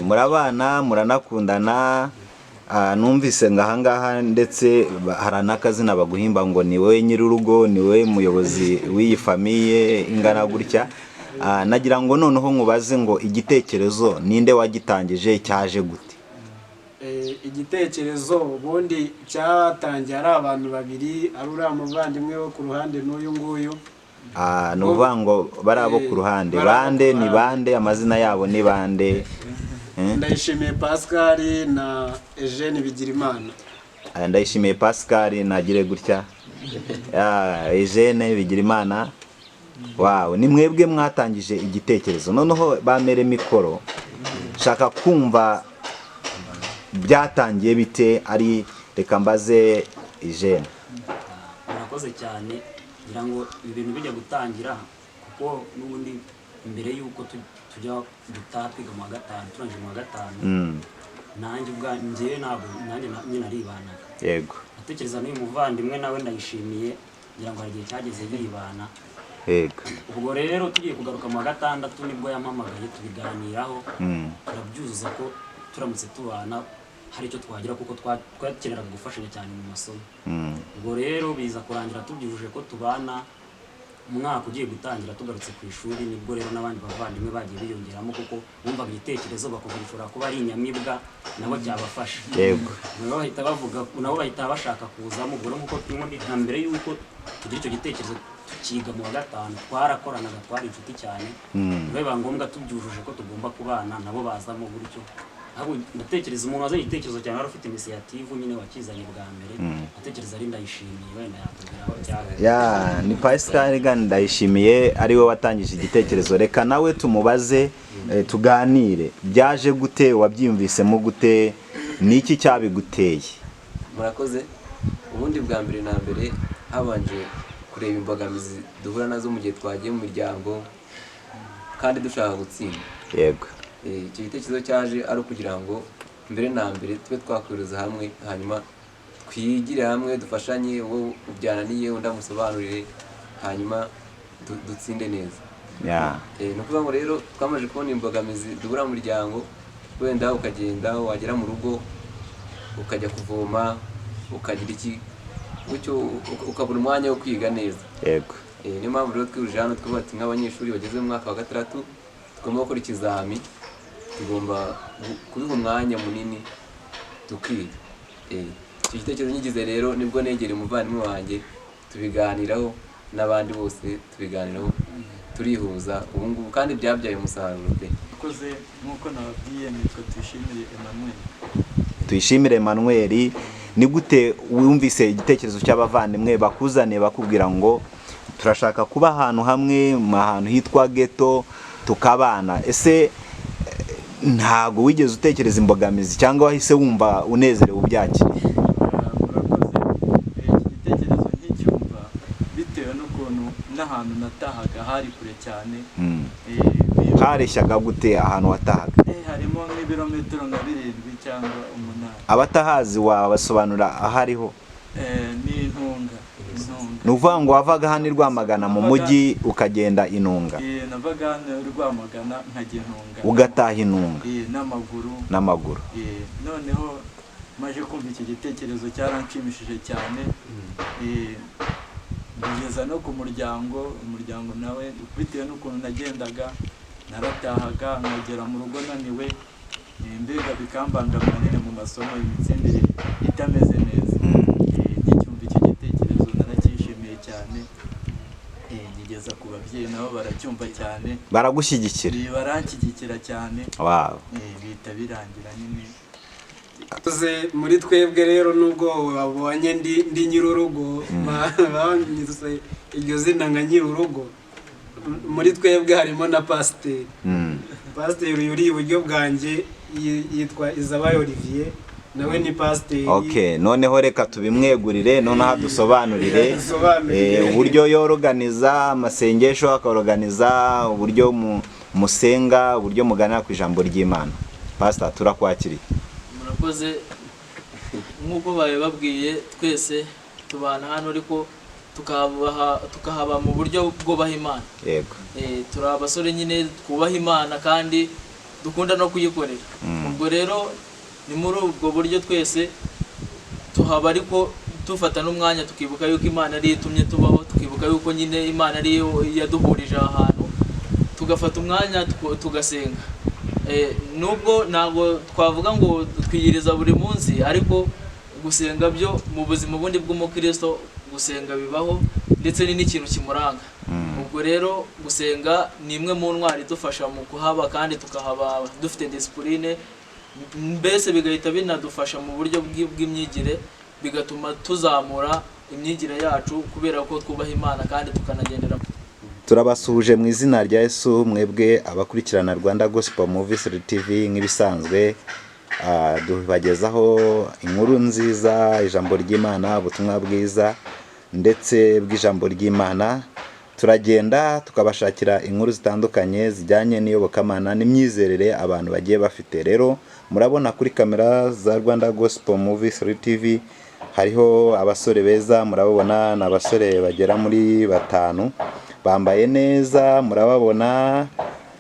Murabana, muranakundana. Numvise ngo ahangaha ndetse hari n'akazina baguhimba ngo ni wowe nyir'urugo, ni wowe muyobozi w'iyi famille ingana gutya. Nagira ngo noneho nkubaze ngo igitekerezo ninde wagitangije, cyaje gute? Igitekerezo ubundi cyatangiye ari abantu babiri, ari uriya muvandimwe wo ku ruhande n'uyu nguyu. Ni ukuvuga ngo bari abo ku ruhande. Bari abo ku Bande ni ruhande. bande? Amazina yabo ni bande? Ndayishimiye Pascal na Eugene Bigirimana. Ndayishimiye Pascal, nagire gutya. Eugene Bigirimana. Wow, ni mwebwe mwatangije igitekerezo. Noneho bamere mikoro, shaka kumva byatangiye bite. Ari reka mbaze Eugene. Murakoze cyane. Ngira ngo ibi bintu bijya gutangira, kuko n'ubundi mbere y'uko tujya gutaha twiga mu wa gatanu, turangije mu wa gatanu, nanjye ubwa njyewe ntabwo nanjye nyine naribanaga. Ndatekereza n'uyu muvandimwe nawe ndayishimiye, ngira ngo hari igihe cyageze yibana. Ubwo rero tugiye kugaruka mu wa gatandatu nibwo yampamagaye, tubiganiraho, turabyuzuza ko turamutse tubana hari icyo twagira, kuko twakeneraga gufashanya cyane mu masomo. Ubwo rero biza kurangira tubyujuje ko tubana. Umwaka ugiye gutangira tugarutse ku ishuri, nibwo rero n'abandi bavandimwe bagiye biyongeramo, kuko bumvaga igitekerezo bakumva gishobora kuba ari inyamibwa, nabo cyabafasha. Nabo bahita bavuga, nabo bahita bashaka kuzamo. Ubwo rero nk'uko n'ubundi nka mbere y'uko tugira icyo gitekerezo tukiga mu wa gatanu, twarakoranaga, twari inshuti cyane. Biba ngombwa tubyujuje ko tugomba kubana, nabo bazamo gutyo. Ahubwo ndatekereza umuntu wazanye igitekerezo cyane, wari ufite initiative nyine, wakizanye bwa mbere, ndatekereza ari Ndayishimiye, wenda yakubwira aho byaje. Ya, ni Pascal Gani Ndayishimiye, ari we watangije igitekerezo. Reka nawe tumubaze, tuganire. Byaje gute? Wabyiyumvisemo gute? Ni iki cyabiguteye? Murakoze. Ubundi bwa mbere na mbere habanje kureba imbogamizi duhura nazo mu gihe twagiye mu miryango kandi dushaka gutsinda. Icyo gitekerezo cyaje ari ukugira ngo mbere na mbere tube twakwiriza hamwe, hanyuma twigire hamwe, dufashanye, uwo byananiye undi amusobanurire, hanyuma dutsinde neza. Ni ukuvuga ngo rero twamaze kubona imbogamizi duhura mu muryango, wenda ukagenda wagera mu rugo ukajya kuvoma, ukagira iki gutyo, ukabura umwanya wo kwiga neza. Niyo mpamvu rero twihurije hano twubatse ati nk'abanyeshuri bageze mu mwaka wa gatandatu tugomba gukora ikizami, tugomba kubiha umwanya munini tukiga. Icyo gitekerezo nyigize rero nibwo negera umuvandimwe wanjye, tubiganiraho n'abandi bose tubiganiraho, turihuza ubu ngubu kandi byabyaye umusaruro pe. Murakoze. Nk'uko nababwiye, nitwa Tuyishimire Emmanuel. Tuyishimire Emmanuel, ni gute wumvise igitekerezo cy'abavandimwe bakuzaniye, bakubwira ngo turashaka kuba ahantu hamwe, mu ahantu hitwa ghetto, tukabana? Ese ntago wigeze utekereza imbogamizi, cyangwa wahise wumva unezerewe ubyakiriye? Murakoze. Iki gitekerezo nkicyumva, bitewe n'ukuntu n'ahantu natahaga hari kure cyane. Hareshyaga gute ahantu watahaga? Harimo nk'ibirometero nka 7 cyangwa 8. Abatahazi wabasobanura aho ariho? Ni Intunga, Intunga. Ni ukuvuga ngo wavaga hano i Rwamagana mu mujyi ukagenda Intunga? Navaga hano i Rwamagana nkajya Intunga. Ugataha Intunga? N'amaguru. N'amaguru. Noneho maje kumva iki gitekerezo cyaranshimishije cyane. Ngeza no ku muryango, umuryango nawe bitewe n'ukuntu nagendaga, naratahaga nkagera mu rugo naniwe, mbega bikambangamira nyine mu masomo, imitsindire itameze neza. Ngicyumva icyo gitekerezo naracyishimiye cyane. Nkigeza ku babyeyi nabo baracyumva cyane. Baragushyigikira? Baranshyigikira cyane. Bihita birangira nyine. Tuze muri twebwe rero, nubwo babonye ndi nyir'urugo, banyise iryo zina nka nyir'urugo, muri twebwe harimo na pasiteri. Pasiteri uri iburyo bwanjye yitwa Izabayo Olivier, nawe ni pasiteri. Okay, noneho reka tubimwegurire, noneho adusobanurire. Adusobanurire. Uburyo yoroganiza amasengesho, akoroganiza uburyo musenga, uburyo muganira ku ijambo ry'Imana. Pastor, turakwakiriye. Murakoze. Nk'uko babibabwiye, twese tubana hano, ariko tukahaba mu buryo bwubaha Imana. Turi abasore nyine twubaha Imana kandi dukunda no kuyikorera. Ubwo rero ni muri ubwo buryo twese tuhaba, ariko dufata n'umwanya tukibuka yuko Imana ariyo itumye tubaho, tukibuka yuko nyine Imana ariyo yaduhurije aha hantu, tugafata umwanya tugasenga. Nubwo ntabwo twavuga ngo twiyiriza buri munsi, ariko gusenga byo mu buzima bundi bw'umukristo, gusenga bibaho, ndetse ni n'ikintu kimuranga. Ubwo rero gusenga ni imwe mu ntwari idufasha mu kuhaba, kandi tukahaba dufite discipline, mbese bigahita binadufasha mu buryo bw'imyigire, bigatuma tuzamura imyigire yacu kubera ko twubaha Imana kandi tukanagendera. Turabasuhuje mu izina rya Yesu, mwebwe abakurikirana Rwanda Gospel Movies TV. Nk'ibisanzwe, tubagezaho inkuru nziza, ijambo ry'Imana, ubutumwa bwiza ndetse bw'ijambo ry'Imana. Turagenda tukabashakira inkuru zitandukanye zijyanye n'iyobokamana n'imyizerere abantu bagiye bafite. Rero murabona kuri kamera za Rwanda Gospel Movies TV hariho abasore beza, murababona, ni abasore bagera muri batanu, bambaye neza, murababona.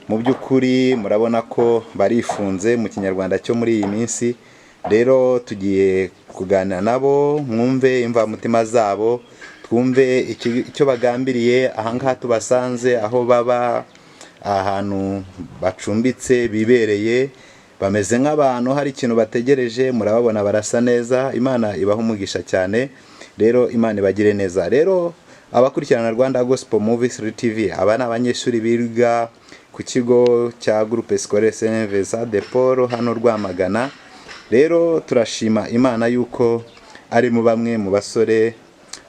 Mu by'ukuri murabona ko barifunze mu Kinyarwanda cyo muri iyi minsi. Rero tugiye kuganira nabo, mwumve imvamutima zabo, twumve icyo bagambiriye ahangaha tubasanze, aho baba, ahantu bacumbitse bibereye. Bameze nk'abantu hari ikintu bategereje, murababona barasa neza. Imana ibaha umugisha cyane, rero Imana ibagire neza. Rero abakurikirana Rwanda Gospel Movies TV, aba ni abanyeshuri biga ku kigo cya Groupe Scolaire Saint Vincent de Paul hano Rwamagana. Rero turashima Imana yuko ari mu bamwe mu basore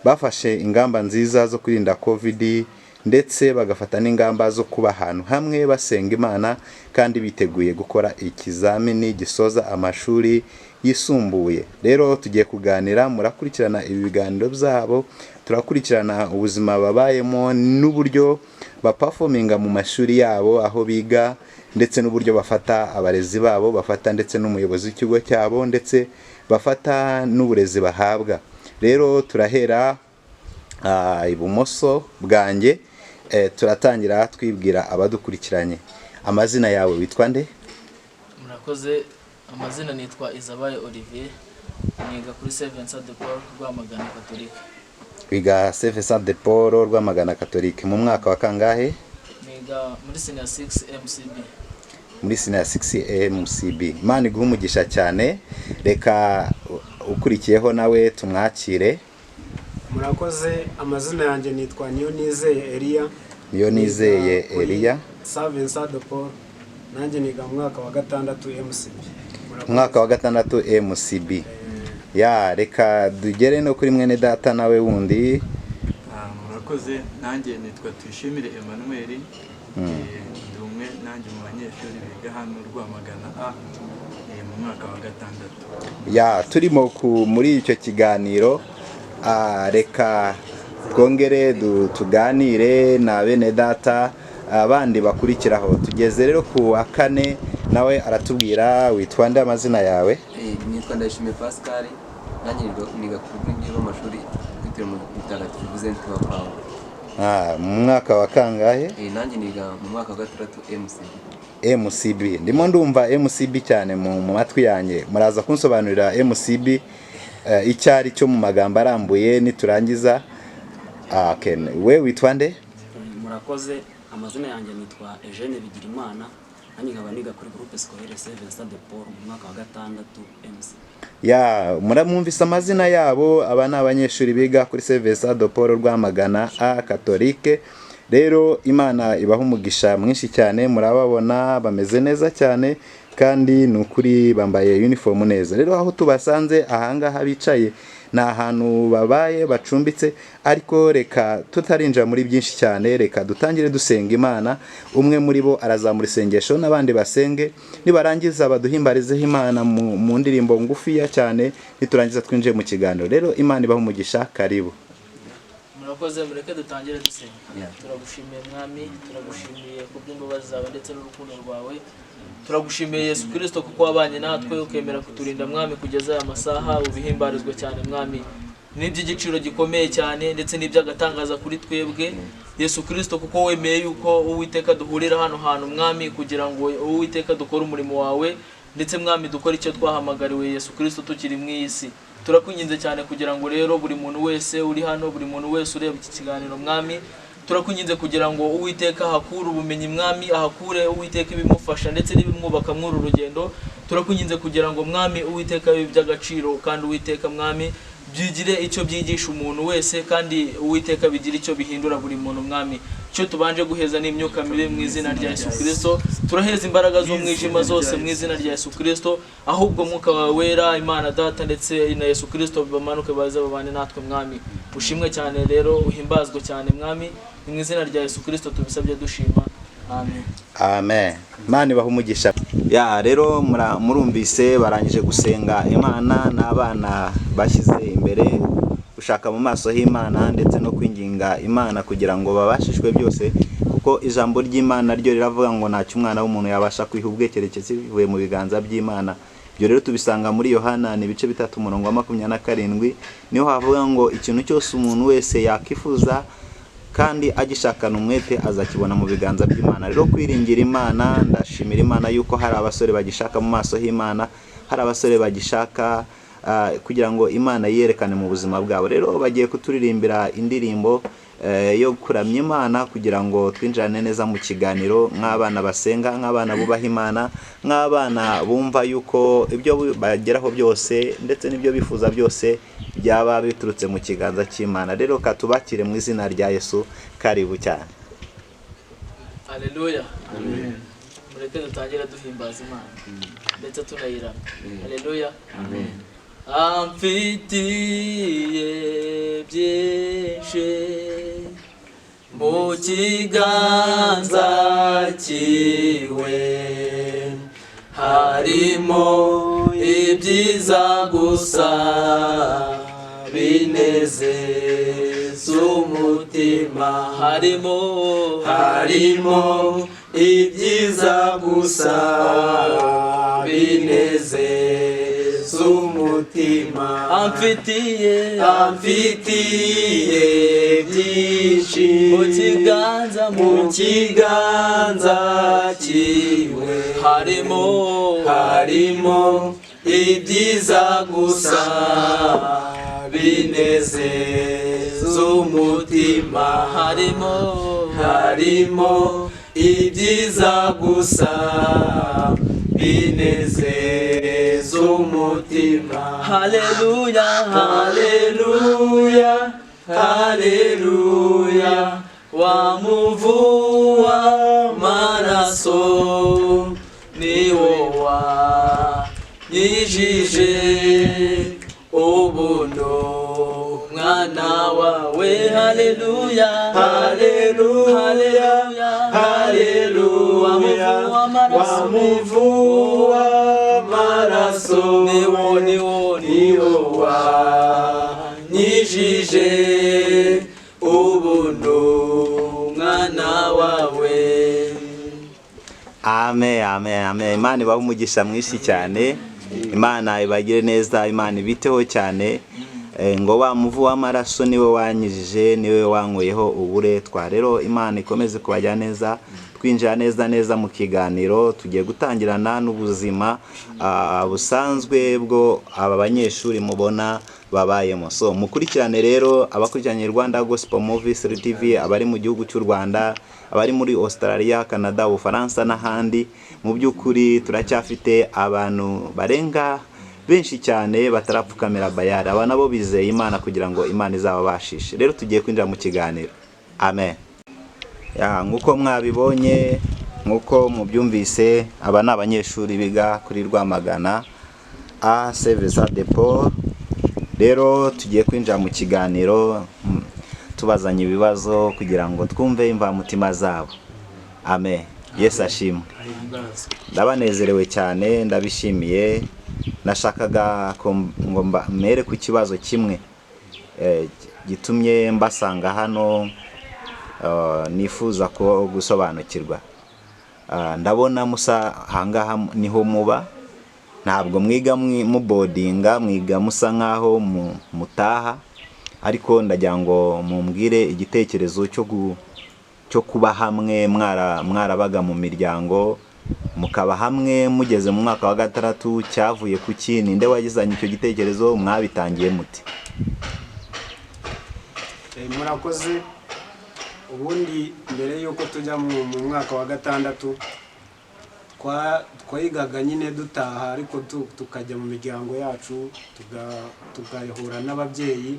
bafashe ingamba nziza zo kwirinda COVID, ndetse bagafata n'ingamba zo kuba ahantu hamwe basenga Imana, kandi biteguye gukora ikizamini gisoza amashuri yisumbuye. Rero tugiye kuganira, murakurikirana ibi biganiro byabo, turakurikirana ubuzima babayemo n'uburyo bapafominga mu mashuri yabo aho biga, ndetse n'uburyo bafata abarezi babo, bafata ndetse n'umuyobozi w'ikigo cyabo, ndetse bafata n'uburezi bahabwa. Rero turahera ibumoso bwanjye, turatangira twibwira abadukurikiranye. Amazina yawe, witwa nde? Murakoze. Amazina nitwa Izabaye Olivier, niga kuri Saint Vincent de Paul Rwamagana Catholique. Wiga Saint Vincent de Paul Rwamagana Catholique mu mwaka wa kangahe? Niga muri senior 6 MCB. Muri senior 6 MCB. Imana iguhe umugisha cyane. Reka ukurikiyeho nawe tumwakire. Murakoze. Amazina yanjye nitwa Niyonizeye Eliya. Niyonizeye Niga kuri Eliya. Saint Vincent de Paul, nanjye niga mu mwaka wa gatandatu MCB. Murakoze. Umwaka wa gatandatu MCB. Ya, reka tugere no kuri mwene data nawe wundi. Murakoze. Nanjye nitwa Tuyishimire Emmanuel. Ndi umwe nanjye mu banyeshuri biga hano Rwamagana A, mu mwaka wa gatandatu. Ya, turimo muri icyo kiganiro, reka twongere tuganire na bene data abandi bakurikiraho. Tugeze rero ku wa kane, nawe aratubwira. Witwa nde, amazina yawe? Nitwa Ndayishimiye Pascal, nanjye niga ku rwunge rw'amashuri rwitiriwe Mutagatifu Vincent wa Paulo. Mu mwaka wa kangahe? Nanjye niga mu mwaka wa gatandatu MCB. MCB, ndimo ndumva MCB cyane mu matwi yanjye. Muraza kunsobanurira MCB icyo ari cyo mu magambo arambuye niturangiza. Okay. We witwa nde? Murakoze. Amazina yanjye nitwa Eugene Bigirimana, nanjye nkaba niga kuri Groupe Scolaire Saint Vincent de Paul mu mwaka wa gatandatu MC. Ya, muramwumvise amazina yabo. Aba ni abanyeshuri biga kuri Saint Vincent de Paul Rwamagana A Catholique. Rero Imana ibaha umugisha mwinshi cyane. Murababona bameze neza cyane, kandi ni ukuri bambaye uniform neza. Rero aho tubasanze ahangaha bicaye ni ahantu babaye bacumbitse, ariko reka tutarinjira muri byinshi cyane, reka dutangire dusenga Imana. Umwe muri bo arazamura isengesho n'abandi basenge, nibarangiza baduhimbarizeho Imana mu ndirimbo ngufiya cyane, niturangiza twinjiye mu kiganiro. Rero Imana ibaha umugisha, karibu. Murakoze. Mureke dutangire dusenga. Turagushimiye Mwami, turagushimiye kubw'imbabazi zawe ndetse n'urukundo rwawe. Turagushimiye Yesu Kirisito kuko wabanye natwe, ukemera kuturinda Mwami kugeza aya masaha. Ubihimbarizwe cyane Mwami, ni iby'igiciro gikomeye cyane ndetse n'iby'agatangaza kuri twebwe Yesu Kirisito, kuko wemeye yuko Uwiteka duhurira hano hantu Mwami, kugira ngo Uwiteka dukore umurimo wawe. Ndetse mwami, dukore icyo twahamagariwe Yesu Kirisito tukiri mu iyi si. Turakwinginze cyane kugira ngo rero buri muntu wese uri hano, buri muntu wese ureba iki kiganiro, mwami, turakwinginze kugira ngo Uwiteka ahakure ubumenyi, mwami, ahakure Uwiteka ibimufasha ndetse n'ibimwubaka muri uru rugendo. Turakwinginze kugira ngo, mwami, Uwiteka bibe iby'agaciro, kandi Uwiteka mwami byigire icyo byigisha umuntu wese, kandi Uwiteka bigire icyo bihindura buri muntu. Mwami, icyo tubanje guheza ni imyuka mibi mu izina rya Yesu Kirisito. Turaheza imbaraga z'umwijima zose mu izina rya Yesu Kirisito. Ahubwo Mwuka wawe wera, Imana Data ndetse na Yesu Kirisito, bamanuke baze babane natwe. Mwami, ushimwe cyane rero, uhimbazwe cyane mwami. Ni mu izina rya Yesu Kirisito tubisabye dushima, amen. Amen. Imana ibaha umugisha. Ya, rero murumvise barangije gusenga Imana, n'abana bashyize imbere gushaka mu maso h'Imana ndetse no kwinginga Imana kugira ngo babashishwe byose, kuko ijambo ry'Imana ryo riravuga ngo ntacyo umwana w'umuntu yabasha kwiha ubwe keretse bivuye mu biganza by'Imana. Ibyo rero tubisanga muri Yohana, ni ibice 3, umurongo wa 27, niho havuga ngo ikintu cyose umuntu wese yakifuza kandi agishakana umwete azakibona mu biganza by'Imana. Rero kwiringira Imana, ndashimira Imana yuko hari abasore bagishaka mu maso h'Imana, hari abasore bagishaka kugira ngo Imana yiyerekane mu buzima bwabo. Rero bagiye kuturirimbira indirimbo yo kuramya Imana kugira ngo twinjirane neza mu kiganiro, nk'abana basenga, nk'abana bubaha Imana, nk'abana bumva yuko ibyo bageraho byose ndetse n'ibyo bifuza byose byaba biturutse mu kiganza cy'Imana. Rero katubakire mu izina rya Yesu. Karibu cyane. Haleluya! Mureke dutangire duhimbaza Imana ndetse tunayiramya. Haleluya! Amfitiye byinshi mu kiganza cyiwe, harimo ibyiza gusa binezeza umutima, harimo ibyiza gusa binezeza umutima. Amfitiye byinshi mu kiganza cyiwe, harimo ibyiza gusa binezeza umutima, harimo ibyiza gusa binezeza umutima. Haleluya, haleluya, haleluya! Wamuvua maraso ni wo wanyijije ubuntu mwana wawe. Haleluya, haleluya, haleluya! Wamuvua maraso niwo wanyijije ubuntu mwana wawe. Amen, amen, amen. Imana ibahe umugisha mwinshi cyane, Imana ibagire neza, Imana ibiteho cyane. Ngo wa muvu w'amaraso niwe wanyijije, niwe wankuyeho uburetwa. Rero Imana ikomeze kubajya neza. Twinjira neza neza mu kiganiro, tugiye gutangirana n'ubuzima busanzwe bwo aba banyeshuri mubona babayemo. So mukurikirane rero, abakurikiranye Rwanda Gospel Movies TV, abari mu gihugu cy'u Rwanda, abari muri Australia, Canada, Ubufaransa n'ahandi, mu by'ukuri turacyafite abantu barenga benshi cyane batarapfukamira Bayari. Aba nabo bizeye Imana kugira ngo Imana izababashishe. Rero tugiye kwinjira mu kiganiro. Amen. Ya, nk'uko mwabibonye, nk'uko mubyumvise, aba ni abanyeshuri biga kuri Rwamagana A Saint de Paul. Rero tugiye kwinjira mu kiganiro, tubazanye ibibazo kugira ngo twumve imvamutima zabo. Amen. Yesu ashimwe. Ndabanezerewe cyane, ndabishimiye. Nashakaga ngo mere ku kibazo kimwe gitumye mbasanga hano, nifuza ko gusobanukirwa. Ndabona musa ahangaha niho muba, ntabwo mwiga mubodinga, mwiga musa nkaho mutaha, ariko ndagira ngo mumbwire igitekerezo cyo kuba hamwe, mwarabaga mu miryango. Mukaba hamwe mugeze mu mwaka wa gatandatu, cyavuye ku ki? Ninde wagizanye icyo gitekerezo? Mwabitangiye muti? Murakoze. Ubundi mbere y'uko tujya mu mwaka wa gatandatu twigaga nyine dutaha, ariko tukajya mu miryango yacu, tugahura n'ababyeyi.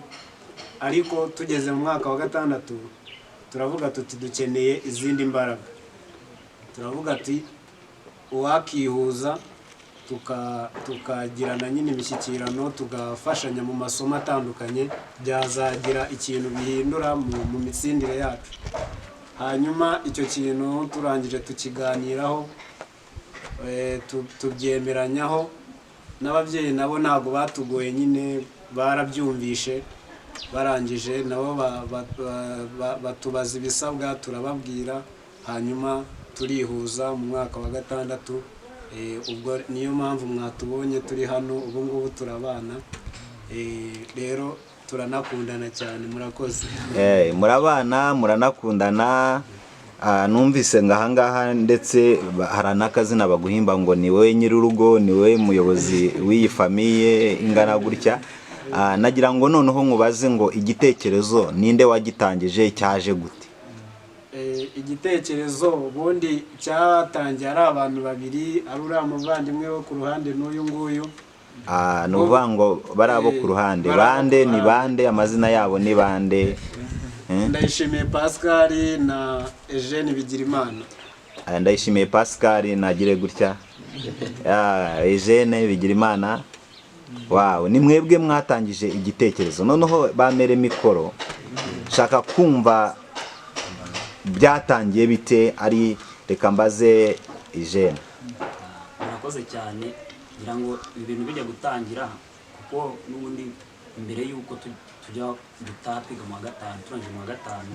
Ariko tugeze mu mwaka wa gatandatu turavuga tuti dukeneye izindi mbaraga, turavuga ati uwakihuza tukagirana nyine imishyikirano, tugafashanya mu masomo atandukanye, byazagira ikintu bihindura mu mitsindire yacu. Hanyuma icyo kintu turangije tukiganiraho, tubyemeranyaho n'ababyeyi, nabo ntabwo batugoye nyine, barabyumvishe, barangije nabo batubaza ibisabwa turababwira, hanyuma turihuza mu mwaka wa gatandatu. Ubwo niyo mpamvu mwatubonye turi hano ubu ngubu turabana, rero turanakundana cyane. Murakoze. Murabana, muranakundana. Numvise ngo ahangaha ndetse hari n'akazina baguhimba ngo ni wowe nyir'urugo, ni wowe muyobozi w'iyi famille ingana gutya. Nagira ngo noneho nkubaze ngo igitekerezo ninde wagitangije, cyaje gute? Igitekerezo ubundi cyatangiye ari abantu babiri, ari uriya muvandimwe wo ku ruhande n'uyu nguyu. Ni ukuvuga ngo bari abo ku ruhande bande ni bande, amazina yabo ni bande? Ndayishimiye Pascal na Eugene Bigirimana. Ndayishimiye Pascal, nagire gutya. Eugene Bigirimana. Wow, ni mwebwe mwatangije igitekerezo. Noneho bamere mikoro, shaka kumva byatangiye bite. Ari reka mbaze Eugene. Murakoze cyane. Ngira ngo ibi bintu bijya gutangira, kuko n'ubundi mbere y'uko tujya gutaha twiga mu wa gatanu, turangije mu wa gatanu,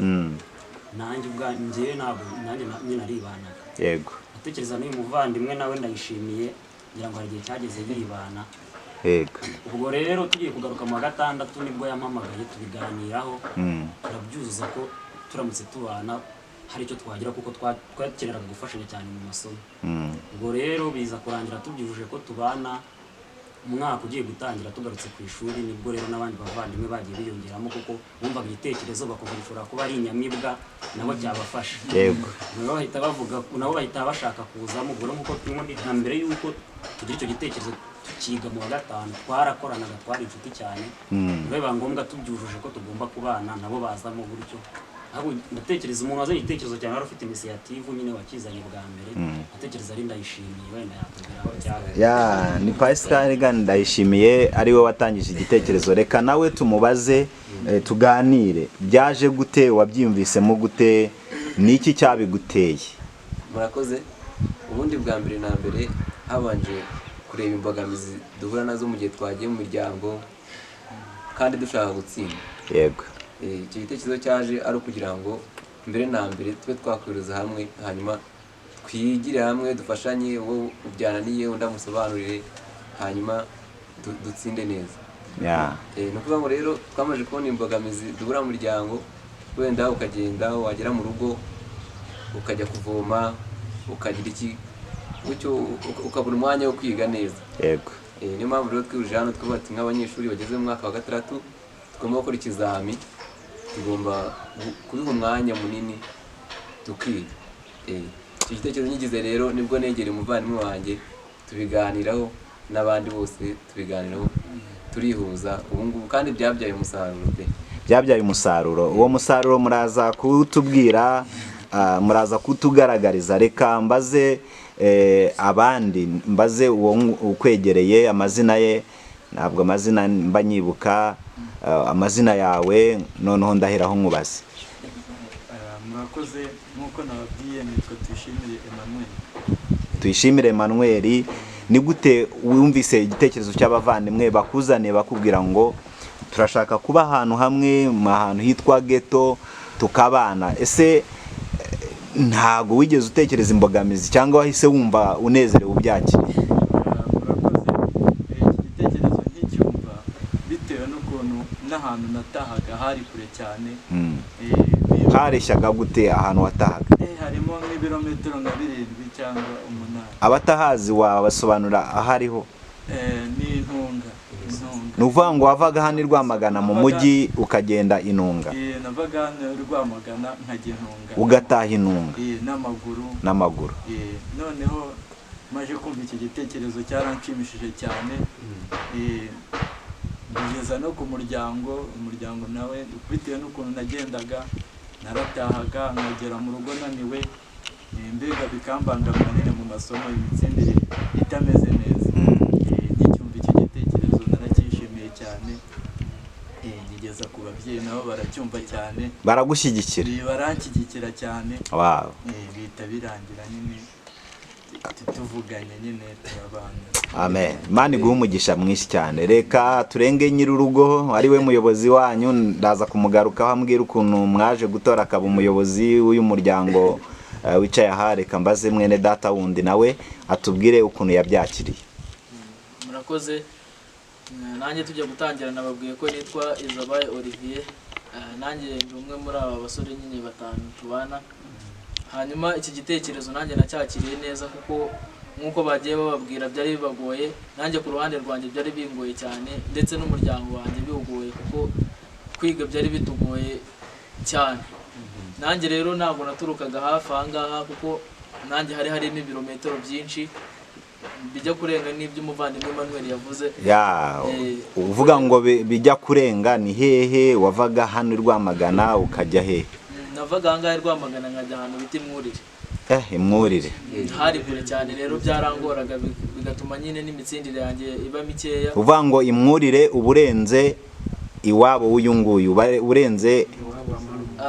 nanjye ubwanjye ntabwo nanjye nyine naribanaga. Yego. Atekereza n'uyu muvandimwe nawe ndayishimiye, ngira ngo hari igihe cyageze yibana. Yego. Ubwo rero tugiye kugaruka mu wa gatandatu nibwo yampamagaye tubiganiraho, turabyuzuza ko turamutse tubana hari icyo twagira, kuko twakeneraga gufashanya cyane mu masomo. Ubwo rero biza kurangira tubyujuje ko tubana. Umwaka ugiye gutangira tugarutse ku ishuri, nibwo rero n'abandi bavandimwe bagiye biyongeramo, kuko bumvaga igitekerezo bakumva gishobora kuba ari inyamibwa nabo cyabafasha. Yego. Nabo bahita bavuga, nabo bahita bashaka kuzamo. Ubwo rero nkuko n'ubundi na mbere y'uko tugira icyo gitekerezo tukiga mu wa gatanu, twarakoranaga, twari inshuti cyane. Biba ngombwa tubyujuje ko tugomba kubana, nabo bazamo gutyo. Ahubwo ndatekereza umuntu wazanye igitekerezo cyane wari ufite initiative nyine wakizanye bwa mbere, ndatekereza ari Ndayishimiye, wenda yakubwira aho cyavuye. Ya, ni Pascal Gani Ndayishimiye ari we watangije igitekerezo. Reka nawe tumubaze, tuganire byaje gute, wabyiyumvisemo gute, niki cyabiguteye? Murakoze. Ubundi bwa mbere na mbere habanje kureba imbogamizi duhura nazo mu gihe twagiye mu miryango kandi dushaka gutsinda. Yego. Icyo gitekerezo cyaje ari ukugira ngo mbere na mbere tube twakwiriza hamwe, hanyuma twigire hamwe, dufashanye, wowe ubyananiye undi amusobanurire, hanyuma dutsinde neza. Ni ukuvuga ngo rero twamaze kubona imbogamizi duhura mu muryango, wenda ukagenda wagera mu rugo ukajya kuvoma ukagira iki gutyo, ukabura umwanya wo kwiga neza. Yego. Niyo mpamvu rero twihurije hano twubatse ati nk'abanyeshuri bageze mu mwaka wa gatandatu tugomba gukora ikizami, tugomba kubiha umwanya munini tukiga. Icyo gitekerezo nyigize rero nibwo negera umuvandimwe wanjye tubiganiraho n'abandi bose tubiganiraho, turihuza ubu ngubu kandi byabyaye umusaruro pe. Byabyaye umusaruro. Uwo musaruro muraza kutubwira, muraza kutugaragariza. Reka mbaze abandi, mbaze uwo ukwegereye amazina ye, ntabwo amazina mba nyibuka, amazina yawe, noneho ndaheraho nkubaze. Murakoze. Nk'uko nababwiye nitwa Tuyishimire Emmanuel. Tuyishimire Emmanuel, ni gute wumvise igitekerezo cy'abavandimwe bakuzaniye bakubwira ngo turashaka kuba ahantu hamwe, ahantu hitwa ghetto tukabana? Ese ntago wigeze utekereza imbogamizi cyangwa wahise wumva unezerewe ubyakiriye? Murakoze. Iki gitekerezo nkicyumva bitewe n'ukuntu n'ahantu natahaga hari kure cyane. Hareshyaga gute ahantu watahaga? Harimo nk'ibirometero nka 7 cyangwa 8. Abatahazi wabasobanura aho ariho? Ni Intunga, Intunga. Ni ukuvuga ngo wavaga hano i Rwamagana mu mujyi ukagenda Intunga? Navaga hano i Rwamagana nkajya Intunga. Ugataha Intunga? N'amaguru. N'amaguru. Noneho maje kumva iki gitekerezo cyaranshimishije cyane, ngeza no ku muryango. Umuryango nawe bitewe n'ukuntu nagendaga, naratahaga nkagera mu rugo naniwe, mbega bikambangamira nyine mu masomo, imitsindire itameze neza. Ngicyumva icyo gitekerezo naracyishimiye cyane, ngigeza ku babyeyi nabo baracyumva cyane. Baragushyigikira? Baranshyigikira cyane. Wow. Bihita birangira nyine tuvuganye nyine turabana. Amen. Imana iguhe umugisha mwinshi cyane. Reka turenge nyir'urugo ari we muyobozi wanyu, ndaza kumugarukaho ambwira ukuntu mwaje gutora akaba umuyobozi w'uyu muryango wicaye aha. Reka mbaze mwene data wundi nawe atubwire ukuntu yabyakiriye. Murakoze. Nanjye tujya gutangira nababwiye ko nitwa Izabaye Olivier. Nanjye ndi umwe muri aba basore nyine batanu tubana. Hanyuma iki gitekerezo nanjye nacyakiriye neza, kuko nk'uko bagiye bababwira byari bibagoye, nanjye ku ruhande rwanjye byari bingoye cyane, ndetse n'umuryango wanjye biwugoye, kuko kwiga byari bitugoye cyane. Nanjye rero ntabwo naturukaga hafi aha ngaha, kuko nanjye hari harimo ibirometero byinshi bijya kurenga n'iby'umuvandimwe Emmanuel yavuze. Ya, uvuga ngo bijya kurenga ni hehe? Wavaga hano i Rwamagana ukajya hehe? Navaga aha ngaha i Rwamagana nkajya ahantu bita Imwurire. Imwurire. Hari kure cyane rero, byarangoraga bigatuma nyine n'imitsindire yanjye iba mikeya. Uvuga ngo Imwurire uba urenze iwabo w'uyu nguyu, urenze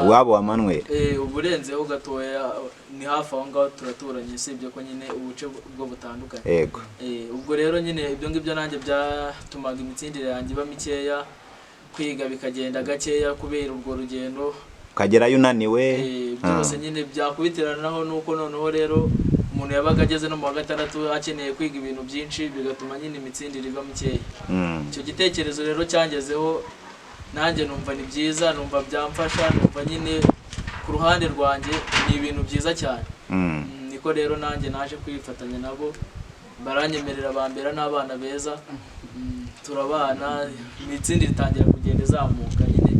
iwabo wa Manuel. Uba urenzeho gatoya, ni hafi aho ngaho turaturanye, usibye ko nyine ubuce bwo butandukanye. Yego. Ubwo rero nyine ibyo ngibyo nanjye byatumaga imitsindire yanjye iba mikeya, kwiga bikagenda gakeya kubera urwo rugendo. Ukagerayo unaniwe. Byose nyine byakubitiranaho nuko noneho rero umuntu yabaga ageze no mu wa gatandatu akeneye kwiga ibintu byinshi, bigatuma nyine imitsindire iba mikeya. Icyo gitekerezo rero cyangezeho nanjye numva ni byiza, numva byamfasha, numva nyine ku ruhande rwanjye ni ibintu byiza cyane. Niko rero nanjye naje kwifatanya nabo, baranyemerera, bambera n'abana beza. Turabana, imitsindire itangira kugenda izamuka nyine,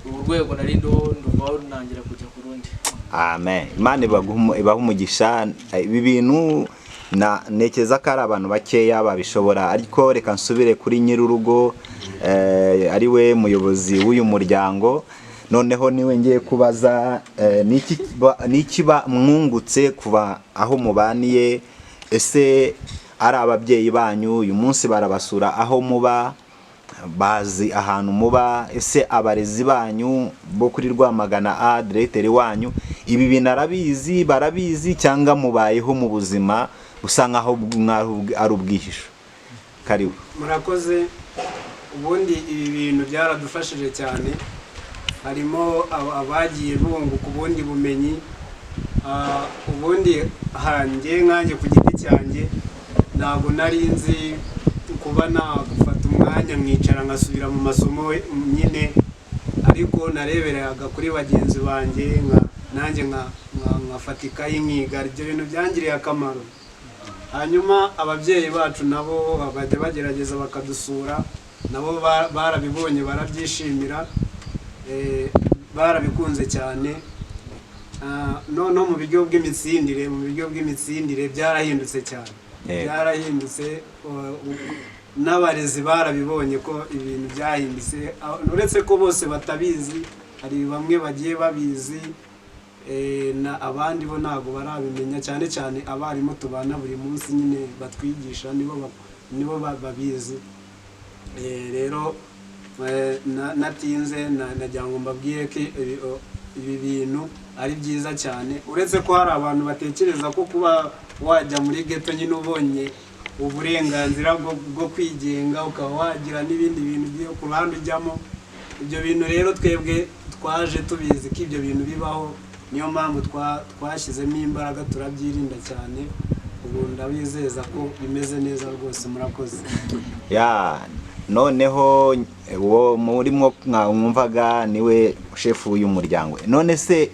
ubu rwego nari ndiho nduvaho ntangira kujya ku rundi. Amen. Imana ibahe umugisha. Ibi bintu ntekereza ko ari abantu bakeya babishobora, ariko reka nsubire kuri nyir'urugo, ari we muyobozi w'uyu muryango. Noneho niwe ngiye kubaza, niki mwungutse kuva aho mubaniye? Ese ari ababyeyi banyu uyu munsi barabasura aho muba, bazi ahantu muba? Ese abarezi banyu bo kuri Rwamagana A, diregiteri wanyu ibi bintu arabizi, barabizi, cyangwa mubayeho mu buzima busa nkaho ari ubwihisho? Karibu. Murakoze. Ubundi ibi bintu byaradufashije cyane, harimo abagiye bunguka ubundi bumenyi. Ubundi hanjye nkanjye ku giti cyanjye ntabwo nari nzi kuba nagufata umwanya nkicara ngasubira mu masomo nyine, ariko nareberaga kuri bagenzi banjye, nanjye nkafata ikayi nkiga. Ibyo bintu byangiriye akamaro. Hanyuma ababyeyi bacu nabo bajya bagerageza bakadusura, nabo barabibonye barabyishimira, barabikunze cyane. Noneho mu buryo bw'imitsindire, mu buryo bw'imitsindire byarahindutse cyane. Byarahindutse, n'abarezi barabibonye ko ibintu byahindutse. Uretse ko bose batabizi, hari bamwe bagiye babizi, na abandi bo ntabwo barabimenya, cyane cyane abarimu tubana buri munsi nyine batwigisha nibo babizi. Rero natinze nagira ngo mbabwire ko ibi bintu ari byiza cyane, uretse ko hari abantu batekereza ko kuba wajya muri ghetto nyine ubonye uburenganzira bwo kwigenga, ukaba wagira n'ibindi bintu byo ku ruhande ujyamo. Ibyo bintu rero twebwe twaje tubizi ko ibyo bintu bibaho, niyo mpamvu twashyizemo imbaraga turabyirinda cyane. Ubu ndabizeza ko bimeze neza rwose. Murakoze. Ya, noneho uwo murimo mwumvaga niwe shefu w'uyu muryango. None se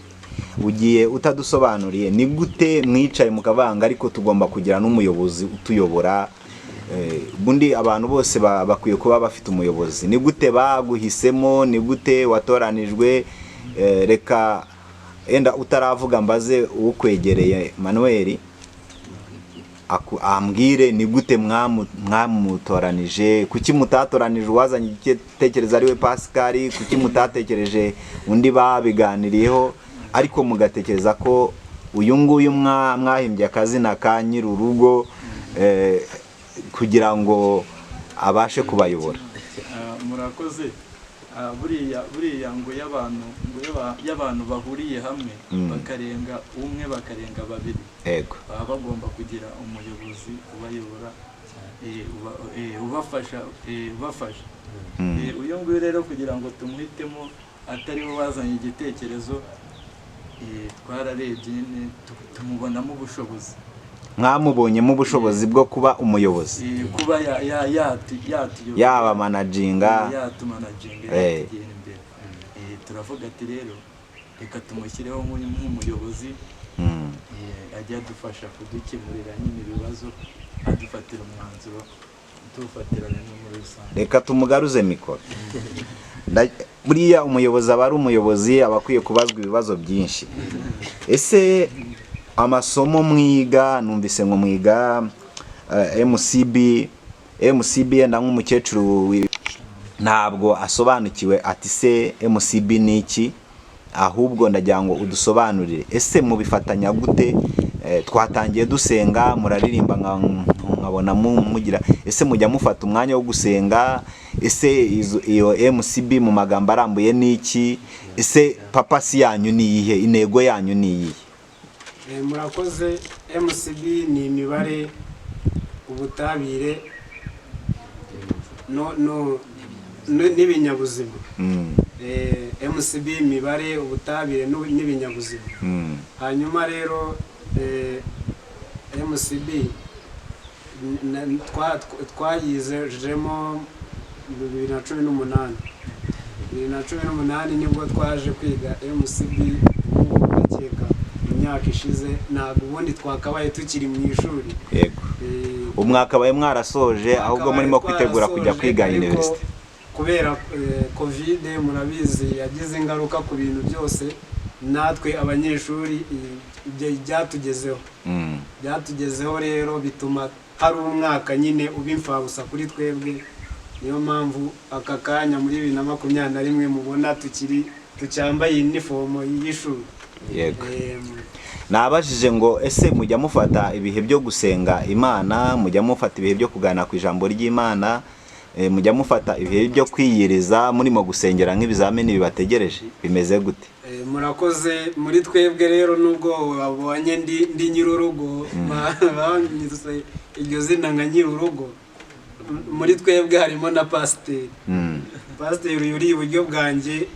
Ugiye utadusobanuriye, ni gute mwicaye mukavanga ariko tugomba kugira n'umuyobozi utuyobora? Ubundi abantu bose bakwiye kuba bafite umuyobozi. Ni gute baguhisemo? Ni gute watoranijwe? Reka enda utaravuga mbaze ukwegereye Manuel ambwire ni gute mwamutoranije. Kuki mutatoranije uwazanye igitekerezo ari we Pascal? Kuki mutatekereje undi babiganiriyeho, ariko mugatekereza ko uyu nguyu mwahimbye akazina ka nyir'urugo kugira ngo abashe kubayobora? Murakoze. Buriya ngo y'abantu bahuriye hamwe bakarenga umwe, bakarenga babiri, yego, baba bagomba kugira umuyobozi ubayobora, ubafasha. Uyu nguyu rero kugira ngo tumuhitemo atari we wazanye igitekerezo, twararebye tumubonamo ubushobozi. Mwamubonyemo ubushobozi bwo kuba umuyobozi, kuba yatuyobora, yaba manajinga, yatumanaginga, yatugera imbere. Turavuga ati rero reka tumushyireho nk'umuyobozi, ajya adufasha kudukemurira nyine ibibazo, adufatira umwanzuro, tuwufatira rimwe muri rusange. Reka tumugaruze mikoro. Buriya umuyobozi aba ari umuyobozi, aba akwiye kubazwa ibibazo byinshi. Ese amasomo mwiga, numvise ngo mwiga MCB, yenda nk'umukecuru ntabwo asobanukiwe ati se MCB ni iki, ahubwo ndagira ngo udusobanurire, ese mubifatanya gute? Twatangiye dusenga, muraririmba, nkabona mugira, ese mujya mufata umwanya wo gusenga? Ese iyo MCB mu magambo arambuye ni iki? Ese papasi yanyu ni iyihe? Intego yanyu ni iyihe? Murakoze. MCB ni imibare, ubutabire n'ibinyabuzima. MCB, imibare, ubutabire n'ibinyabuzima. Hanyuma rero MCB twayizejemo 2018. 2018 nibwo twaje kwiga MCB. Ubu ndakeka imyaka ishize ntabwo ubundi twakabaye tukiri mu ishuri. Yego, umwaka baye mwarasoje, ahubwo murimo kwitegura kujya kwiga university. Kubera Covid, murabizi, yagize ingaruka ku bintu byose, natwe abanyeshuri ibyo byatugezeho. Byatugezeho rero bituma hari umwaka nyine uba imfabusa kuri twebwe. Niyo mpamvu aka kanya muri 2021 mubona tukiri tucyambaye inifomo y'ishuri. Yego, nabajije ngo ese mujya mufata ibihe byo gusenga Imana, mujya mufata ibihe byo kuganira ku ijambo ry'Imana, mujya mufata ibihe byo kwiyiriza murimo gusengera nk'ibizamini bibategereje, bimeze gute? Murakoze. Muri twebwe rero nubwo wabonye ndi nyir'urugo, banyise iryo zina nka nyir'urugo, muri twebwe harimo na pasiteri. Pasiteri uri iburyo bwanjye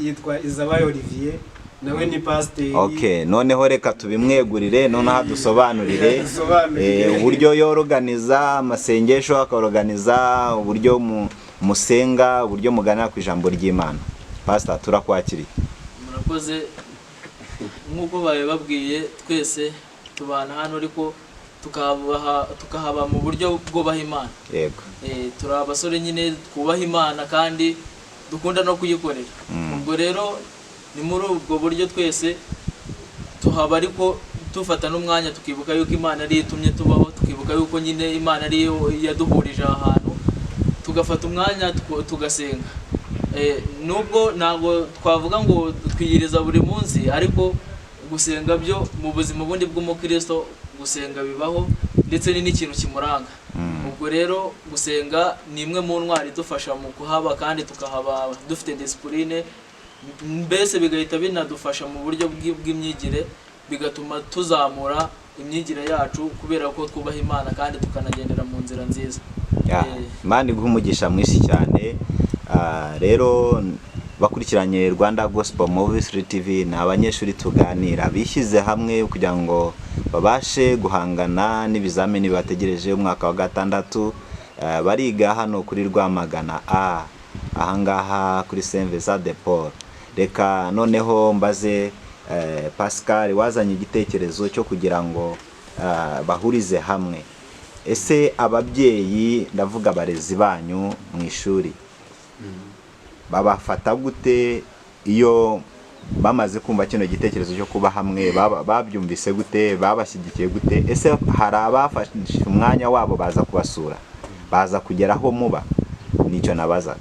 yitwa Izabayo Olivier, nawe ni pasiteri. Okay, noneho reka tubimwegurire, noneho adusobanurire uburyo yoroganiza amasengesho, akoroganiza uburyo musenga, uburyo muganira ku ijambo ry'Imana. Pastor, turakwakiriye. Murakoze. Nk'uko babibabwiye, twese tubana hano ariko tukahaba mu buryo bwubaha Imana. Yego. Turi abasore nyine twubaha Imana kandi dukunda no kuyikorera. Ubwo rero ni muri ubwo buryo twese tuhaba, ariko dufata n'umwanya tukibuka yuko Imana ariyo itumye tubaho, tukibuka yuko nyine Imana ariyo yaduhurije aha hantu, tugafata umwanya tugasenga. Nubwo ntabwo twavuga ngo twiyiriza buri munsi, ariko gusenga byo mu buzima bundi bw'umukristo gusenga bibaho, ndetse ni n'ikintu kimuranga. Ubwo rero gusenga ni imwe mu ntwari idufasha mu kuhaba, kandi tukahaba dufite disipurine, mbese bigahita binadufasha mu buryo bw'imyigire, bigatuma tuzamura imyigire yacu kubera ko twubaha Imana kandi tukanagendera mu nzira nziza. Imana iguhe umugisha mwinshi cyane. Rero bakurikiranye Rwanda Gospel Movies TV, ni abanyeshuri tuganira bishyize hamwe kugira ngo babashe guhangana n'ibizamini bategereje umwaka wa 6. Bariga hano kuri Rwamagana A, ahangaha kuri Saint Vincent de Paul. Reka noneho mbaze Pascal wazanye igitekerezo cyo kugira ngo bahurize hamwe. Ese ababyeyi, ndavuga abarezi banyu mu ishuri, babafata gute iyo bamaze kumva kino gitekerezo cyo kuba hamwe? Babyumvise gute? Babashyigikiye gute? Ese hari abafashe umwanya wabo baza kubasura, baza kugera aho muba? Nicyo nabazaga.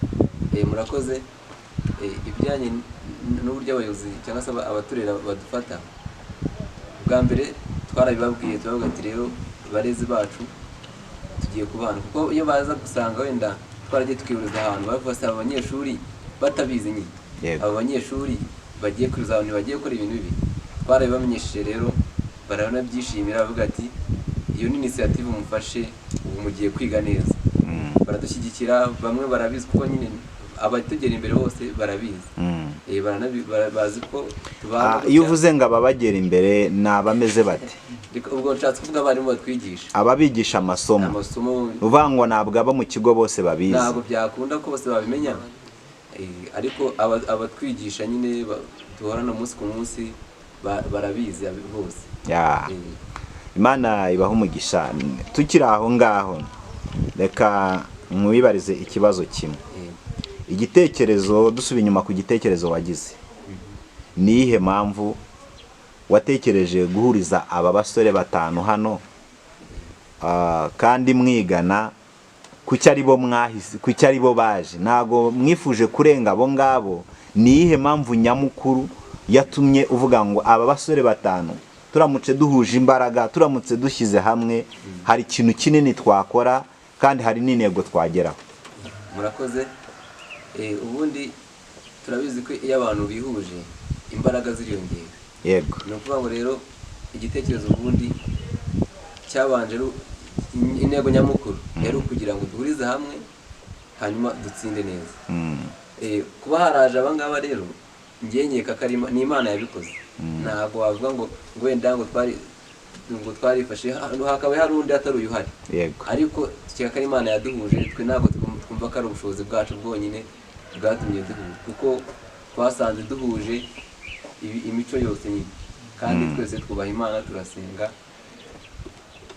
Murakoze. Ibijyanye n'uburyo abayobozi cyangwa se abaturera badufata, bwa mbere twarabibabwiye, turavuga ati rero barezi bacu, tugiye kubana, kuko iyo baza gusanga wenda twaragiye tukihuriza ahantu, baravuga aba banyeshuri batabizi nyine, aba banyeshuri bagiye kwihuriza ahantu bagiye gukora ibintu bibi. Twarabibamenyesheje rero baranabyishimira, bavuga ati iyo ni initiative mufashe, ubu mugiye kwiga neza. Baradushyigikira, bamwe barabizi kuko nyine abatugera imbere bose barabizi. Bazi ko tubana. Iyo uvuze ngo ababagera imbere, ni abameze bate? Ubwo nshatse kuvuga abarimu batwigisha. Ababigisha amasomo. Amasomo. Uvuga ngo ntabwo abo mu kigo bose babizi? Ntabwo byakunda ko bose babimenya. Ariko abatwigisha nyine duhorana umunsi ku munsi barabizi bose. Imana ibaha umugisha. Tukiri aho ngaho, reka mwibarize ikibazo kimwe. Igitekerezo, dusubiye inyuma ku gitekerezo wagize, ni iyihe mpamvu watekereje guhuriza aba basore batanu hano, kandi mwigana? Kuki ari bo mwahise? Kuki ari bo baje? Ntabwo mwifuje kurenga abo ngabo? Ni iyihe mpamvu nyamukuru yatumye uvuga ngo aba basore batanu turamutse duhuje imbaraga, turamutse dushyize hamwe, hari ikintu kinini twakora kandi hari n'intego twageraho? Murakoze. Ubundi turabizi ko iyo abantu bihuje imbaraga ziriyongera. Ni ukuvuga ngo rero igitekerezo ubundi cyabanje, intego nyamukuru yari ukugira ngo duhurize hamwe hanyuma dutsinde neza. Kuba haraje abangaba rero, njye nkeka ko ari ni Imana yabikoze. Ntabwo wavuga ngo wenda ngo twarifashe, hakaba hari undi atari uyu uhari. Ariko tukeka ko ari Imana yaduhuje. Twe ntabwo twumva ko ari ubushobozi bwacu bwonyine bwatumye duhura, kuko twasanze duhuje imico yose nyine, kandi twese twubaha Imana, turasenga.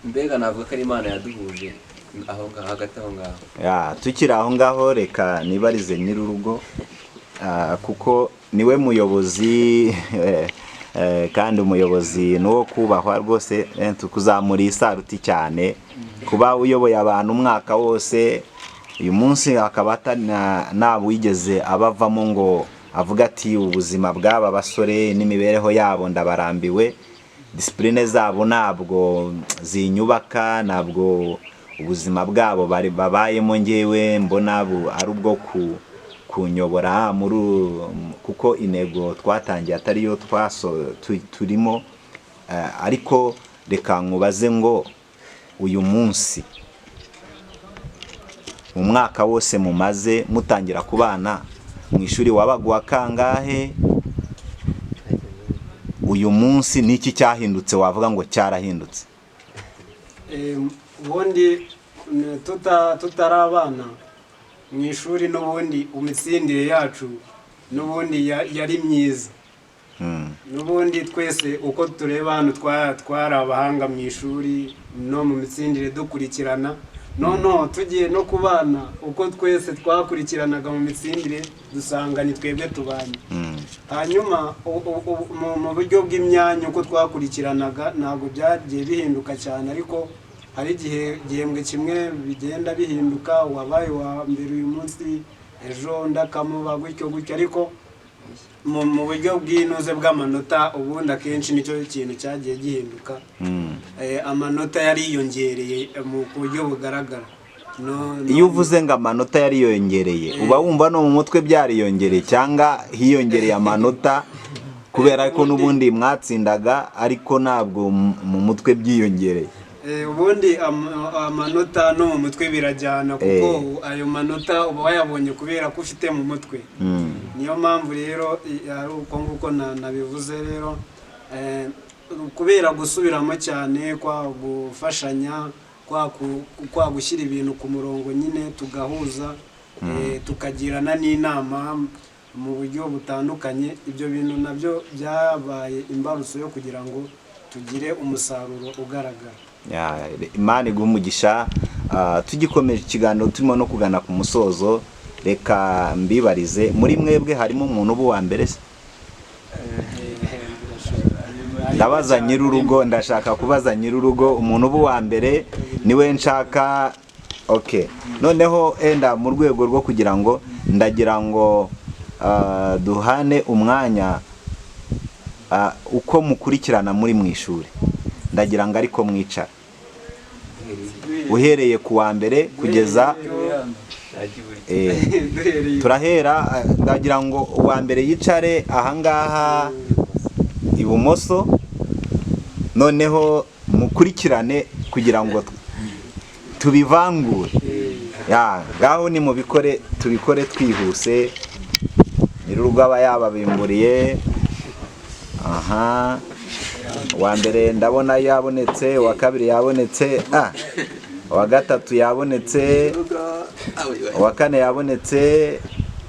Mbega navuga ko ari Imana yaduhuje aho ngaho, hagati aho ngaho. Tukiri aho ngaho, reka nibarize nyir'urugo, kuko niwe muyobozi, kandi umuyobozi ni uwo kubahwa rwose. Tukuzamura isaruti cyane kuba uyoboye abantu umwaka wose, uyu munsi akaba nta wigeze abavamo ngo avuga ati ubuzima bw'aba basore n'imibereho yabo ndabarambiwe, discipline zabo ntabwo zinyubaka, ntabwo ubuzima bwabo bari babayemo ngewe mbona ari ubwo kunyobora muri kuko intego twatangiye atariyo turimo. Ariko reka nkubaze ngo uyu munsi, mu mwaka wose mumaze mutangira kubana mu ishuri, wabaga uwa kangahe? Uyu munsi ni iki cyahindutse wavuga ngo cyarahindutse? Ubundi tutari abana mu ishuri, n'ubundi imitsindire yacu n'ubundi yari myiza. N'ubundi twese uko tureba hano twari abahanga mu ishuri no mu mitsindire dukurikirana. Noneho tugiye no ku bana, uko twese twakurikiranaga mu mitsindire, dusanga ni twebwe tubanye. Hanyuma mu buryo bw'imyanya, uko twakurikiranaga ntabwo byagiye bihinduka cyane, ariko hari igihe igihembwe kimwe bigenda bihinduka, uwabaye uwa mbere uyu munsi, ejo undi akamuba, gutyo gutyo. Ariko mu buryo bw'inoze bw'amanota, ubundi akenshi nicyo kintu cyagiye gihinduka. Amanota yariyongereye mu buryo bugaragara. Iyo uvuze ngo amanota yariyongereye, uba wumva no mu mutwe byariyongereye, cyangwa hiyongereye amanota kubera ko n'ubundi mwatsindaga, ariko ntabwo mu mutwe byiyongereye? Ubundi amanota no mu mutwe birajyana, kuko ayo manota uba wayabonye kubera ko ufite mu mutwe. Niyo mpamvu rero ari uko nguko nabivuze rero. Kubera gusubiramo cyane, kwa gufashanya, kwa gushyira ibintu ku murongo nyine, tugahuza, tukagirana n'inama. mu buryo butandukanye. Ibyo bintu nabyo byabaye imbarutso yo kugira ngo tugire umusaruro ugaragara. Ya, Imana iguhe umugisha. Tugikomeje ikiganiro, turimo no kugana ku musozo, reka mbibarize: muri mwebwe harimo umuntu uba uwa mbere se? Ndabaza nyir'urugo, ndashaka kubaza nyir'urugo, umuntu uba uwa mbere niwe nshaka. Okay, noneho enda mu rwego rwo kugira ngo, ndagira ngo duhane umwanya, uko mukurikirana muri mu ishuri, ndagira ngo ariko mwicara uhereye ku wa mbere kugeza Duhereye turahera, ndagira ngo uwa mbere yicare ahangaha ibumoso, noneho mukurikirane kugira ngo tubivangure. Ya, ngaho ni mubikore, tubikore twihuse. Nyir'urugo aba yababimburiye. Aha, uwa mbere ndabona yabonetse, uwa kabiri yabonetse, uwa gatatu yabonetse, uwa kane yabonetse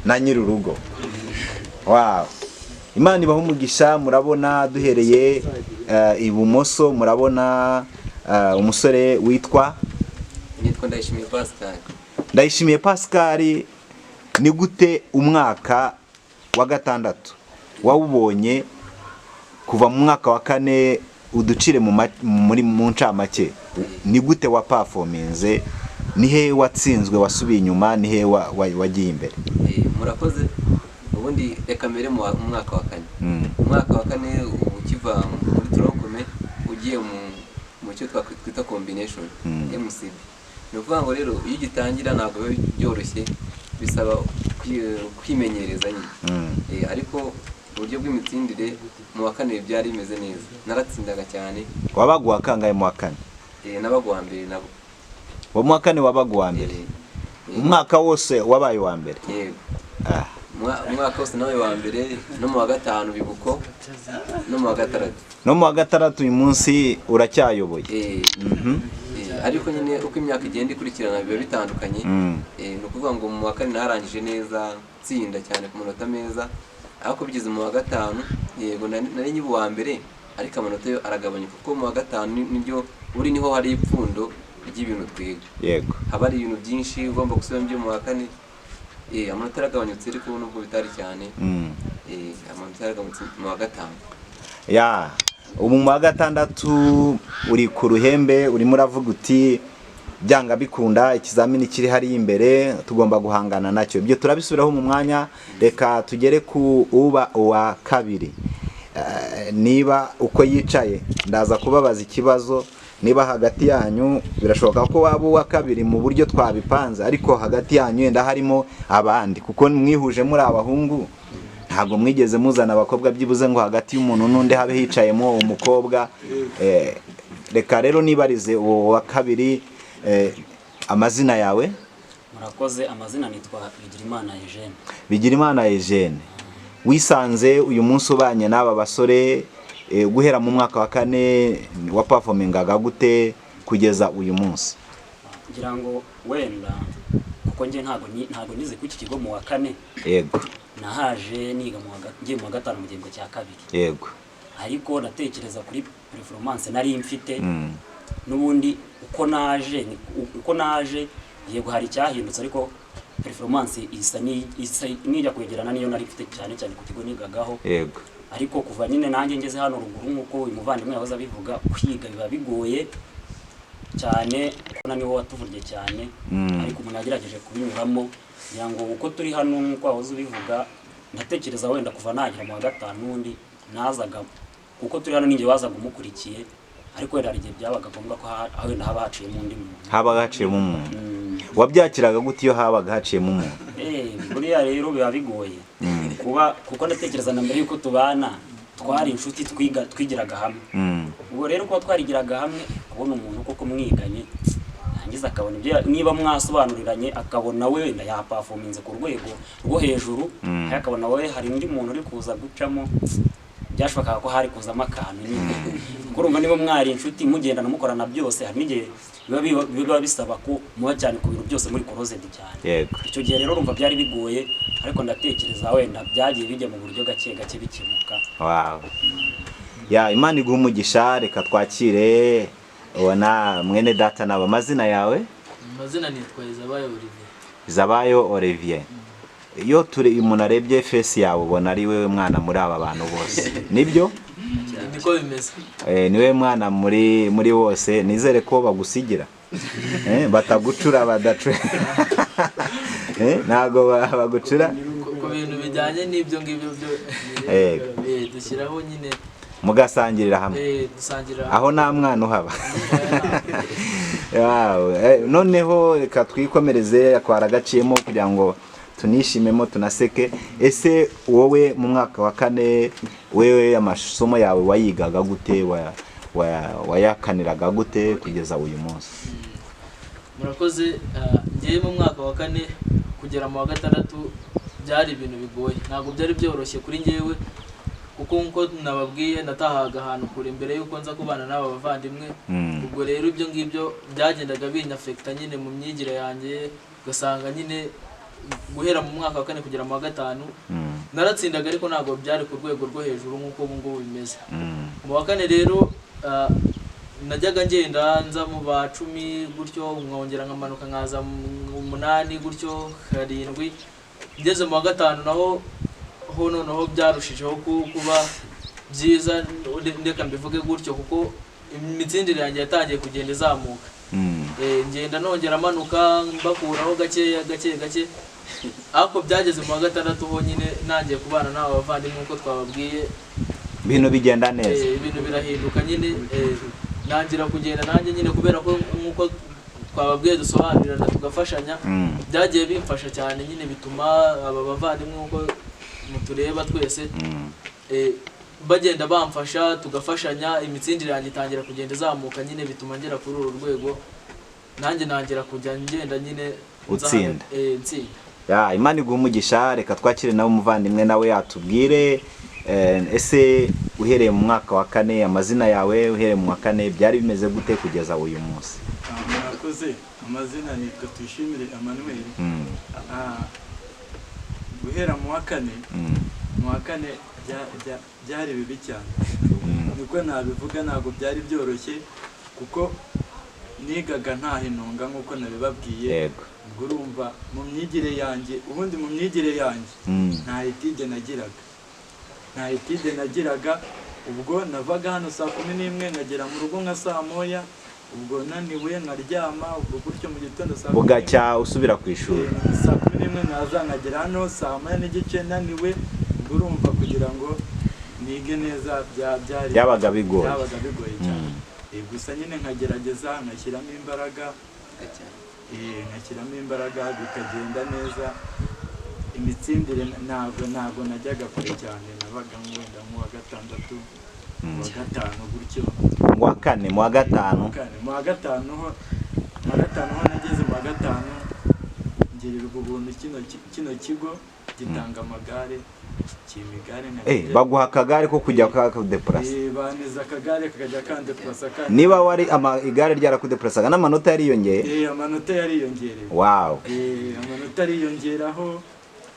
na nyir'urugo. Wow, Imana ibaha umugisha. Murabona duhereye ibumoso, murabona umusore witwa? Nitwa Ndayishimiye Pascal. Ndayishimiye Pascal, ni gute umwaka wa gatandatu wawubonye kuva mu mwaka wa kane? Uducire mu ncamake, ni gute wa performinze? Ni he watsinzwe, wasubiye inyuma? Ni he wagiye imbere? Murakoze. Ubundi reka mbere mu mwaka wa kane. Umwaka wa kane, uba ukiva muri tronc commun ugiye mu cyo twakwita combination, MCB. Ni ukuvuga ngo rero iyo ugitangira ntabwo biba byoroshye, bisaba kwimenyereza nyine. Ariko uburyo bw'imitsindire mu wa kane byari bimeze neza, naratsindaga cyane. Wabaga uwa kangahe mu wa kane? Nabaga uwa mbere nabo. Mu wa kane wabaga uwa mbere? Umwaka wose wabaye uwa mbere? Yego. Umwaka wose nawe wa mbere, no mu wa gatanu bibuko, no mu wa gatandatu. No mu wa gatandatu. Uyu munsi uracyayoboye? Ariko nyine uko imyaka igenda ikurikirana biba bitandukanye. Ni ukuvuga ngo mu wa kane narangije neza, nsinda cyane ku manota meza, ariko bigeze mu wa gatanu, yego nari nyiba uwa mbere, ariko amanota yo aragabanyuka, kuko mu wa gatanu nibyo uri niho hari ipfundo ry'ibintu twiga. Haba hari ibintu byinshi ugomba gusubiramo byo mu wa kane. Amanota yaragabanyutse, ariko nubwo bitari cyane. Amanota yaragabanyutse mu wa gatanu. Ya, ubu mu wa gatandatu uri ku ruhembe, urimo uravuga uti byanga bikunda ikizamini kiri hariya imbere tugomba guhangana nacyo. Ibyo turabisubiraho mu mwanya. Reka tugere ku uba uwa kabiri. Niba uko yicaye, ndaza kubabaza ikibazo, niba hagati yanyu birashoboka ko waba uwa kabiri mu buryo twabipanze, ariko hagati yanyu wenda harimo abandi, kuko mwihuje muri abahungu, ntabwo mwigeze muzana abakobwa, byibuze ngo hagati y'umuntu n'undi habe hicayemo umukobwa. Reka rero nibarize uwo wa kabiri, amazina yawe? Murakoze. Amazina nitwa Bigirimana Eugene. Bigirimana Eugene, wisanze uyu munsi ubanye n'aba basore, guhera mu mwaka wa kane wa performingaga gute kugeza uyu munsi? Ngira ngo wenda kuko njye ntabwo nize kuri iki kigo mu wa kane. Nahaje niga ngiye mu wa gatanu mu gihembwe cya kabiri. Ariko ndatekereza kuri performance nari mfite, n'ubundi uko naje, yego hari icyahindutse, ariko performance isa nijya kwegerana niyo nari mfite, cyane cyane ku kigo nigagaho. Ariko kuva nyine nanjye ngeze hano ruguru, nk'uko uyu muvandimwe yahoze abivuga, kwiga biba bigoye cyane, kuko niwo watuvurye cyane. Ariko umuntu yagerageje kubinyuramo, kugira ngo uko turi hano, nk'uko wahoze ubivuga, ndatekereza wenda kuva nagera mu wa gatanu n'undi nazaga, kuko turi hano ninjye wazaga umukurikiye, ariko wenda hari igihe byabaga ngombwa ko wenda haba haciyemo undi muntu. Habaga haciyemo umuntu. Wabyakiraga gute iyo habaga haciyemo umuntu? Buriya rero biba bigoye kuba, kuko ndatekereza na mbere yuko tubana twari inshuti, twiga, twigiraga hamwe. Ubwo rero kuba twarigiraga hamwe, kubona umuntu koko mwiganye yangiza akabona ibyo niba mwasobanuriranye, akabona wenda yaperforminze ku rwego rwo hejuru, ariko akabona we hari undi muntu uri kuza gucamo, byashobokaga ko hari kuzamo akantu nyine, kuko urumva niba mwari inshuti, mugendana, mukorana byose, hari n'igihe biba bisaba ko muba cyane ku bintu byose muri closed cyane. Yego. Icyo gihe rero urumva byari bigoye, ariko ndatekereza wenda byagiye bijya mu buryo gake gake bikemuka. Wow. Ya, Imana iguha umugisha. Reka twakire ubona mwene data nabo. Amazina yawe? Amazina nitwa Izabayo Olivier. Zabayo Olivier. Iyo turi umuntu arebye face yawe, ubona ari wewe mwana muri aba bantu bose, nibyo? Niko bimeze. Niwe mwana muri bose. Nizere ko bagusigira, batagucura, badacura, ntago bagucura. Ku bintu bijyanye n'ibyo ngibyo byo dushyiraho nyine mugasangirira hamwe. Dusangira. Aho nta mwana uhaba. Wow, noneho reka twikomereze twaragaciyemo kugira ngo tunishimemo, tunaseke. Ese wowe mu mwaka wa kane, wewe amasomo yawe wayigaga gute? Wayakaniraga gute kugeza uyu munsi? Murakoze. Njyewe mu mwaka wa kane kugera mu wa gatandatu byari ibintu bigoye, ntabwo byari byoroshye kuri njyewe, kuko nkuko nababwiye natahaga ahantu kure mbere y'uko nza kubana n'aba bavandimwe. Ubwo rero ibyo ngibyo byagendaga binyafekita nyine mu myigire yanjye, ugasanga nyine guhera mu mwaka wa kane kugera mu wa gatanu naratsindaga, ariko ntabwo byari ku rwego rwo hejuru nk'uko ubu ngubu bimeze. Mu wa kane rero najyaga ngenda nza mu ba 10 gutyo, nkongera nkamanuka nkaza mu 8 gutyo, 7. Ngeze mu wa gatanu naho ho noneho byarushijeho kuba byiza, ndeka mbivuge gutyo, kuko imitsindire yanjye yatangiye kugenda izamuka. Ngenda nongera manuka mbakuraho gake gake gake, ariko byageze mu wa gatandatu ho nyine nangiye kubana n'aba bavandimwe nk'uko twababwiye. Ibintu bigenda neza. Ibintu birahinduka nyine, nangira kugenda nanjye nyine, kubera ko nk'uko twababwiye dusobanurirana tugafashanya. Byagiye bimfasha cyane nyine, bituma aba bavandimwe nk'uko mutureba twese bagenda bamfasha, tugafashanya, imitsindire yanjye itangira kugenda izamuka nyine, bituma ngera kuri uru rwego, nanjye nangira kujya ngenda nyine Utsinda. Ntsinda. Ya, Imana iguha umugisha. Reka twakire nawe umuvandimwe, nawe yatubwire, ese uhereye mu mwaka wa kane, amazina yawe, uhereye mu wa kane byari bimeze gute kugeza uyu munsi? Murakoze. Amazina nitwa Tuyishimire Emmanuel. Guhera mu wa kane, mu wa kane byari bibi cyane, niko nabivuga. Ntabwo byari byoroshye kuko nigaga nta intunga nk'uko nabibabwiye. Ubwo urumva mu myigire yanjye, ubundi mu myigire yanjye nta étude nagiraga, nta étude nagiraga. Ubwo navaga hano saa 11 nkagera mu rugo nka saa 1, ubwo naniwe nkaryama, ubwo gutyo mu gitondo saa 11 Bugacya usubira ku ishuri. Saa 11 nkaza nkagera hano saa 1:30 naniwe. Ubwo urumva kugira ngo nige neza byari Byabaga bigoye. Byabaga bigoye cyane. Gusa nyine nkagerageza nkashyiramo imbaraga, nkashyiramo imbaraga bikagenda neza. Imitsindire ntabwo najyaga kure cyane, nabaga wenda nk'uwa gatandatu, uwa gatanu gutyo. Mu wa kane, mu wa gatanu? Mu wa gatanu ho, mu wa gatanu ho nageze mu wa gatanu ngirirwa ubuntu, kino kigo gitanga amagare, kimpa igare Baguha akagare ko kujya kakudepurasa? Baneza akagare kakajya kandepurasa kandi. Niba wari igare ryarakudepurasaga, n'amanota yariyongeye? Amanota yariyongereye. Wow. Amanota ariyongeraho,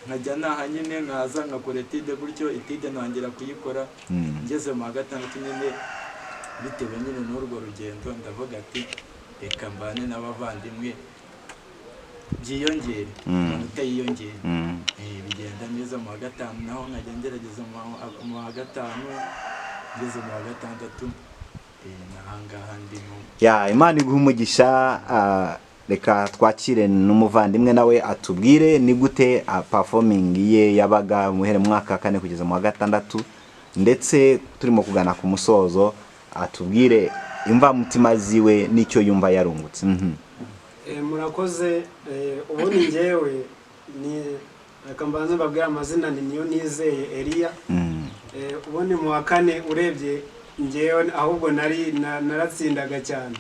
nkajya naha nyine nkaza nkakora étude gutyo, étude ntangira kuyikora. Ngeze mu wa gatandatu nyine, bitewe nyine n'urwo rugendo, ndavuga ati reka mbane n'abavandimwe byiyongere, amanota yiyongere. Bigenda neza mu wa gatanu naho nkajya ngerageza mu wa gatanu, ngeze mu wa gatandatu, n'ahangaha ndimo. Ya, Imana iguha umugisha. Reka twakire n'umuvandimwe, nawe atubwire ni gute performing ye yabaga muhere mu mwaka wa kane kugeza mu wa gatandatu, ndetse turimo kugana ku musozo, atubwire imvamutima ziwe n'icyo yumva yarungutse. Murakoze. Ubundi njyewe ni reka mbanze mbabwire amazina, ni niyo nizeye Eliya. Ubundi mu wa kane urebye njyewe ahubwo nari naratsindaga cyane,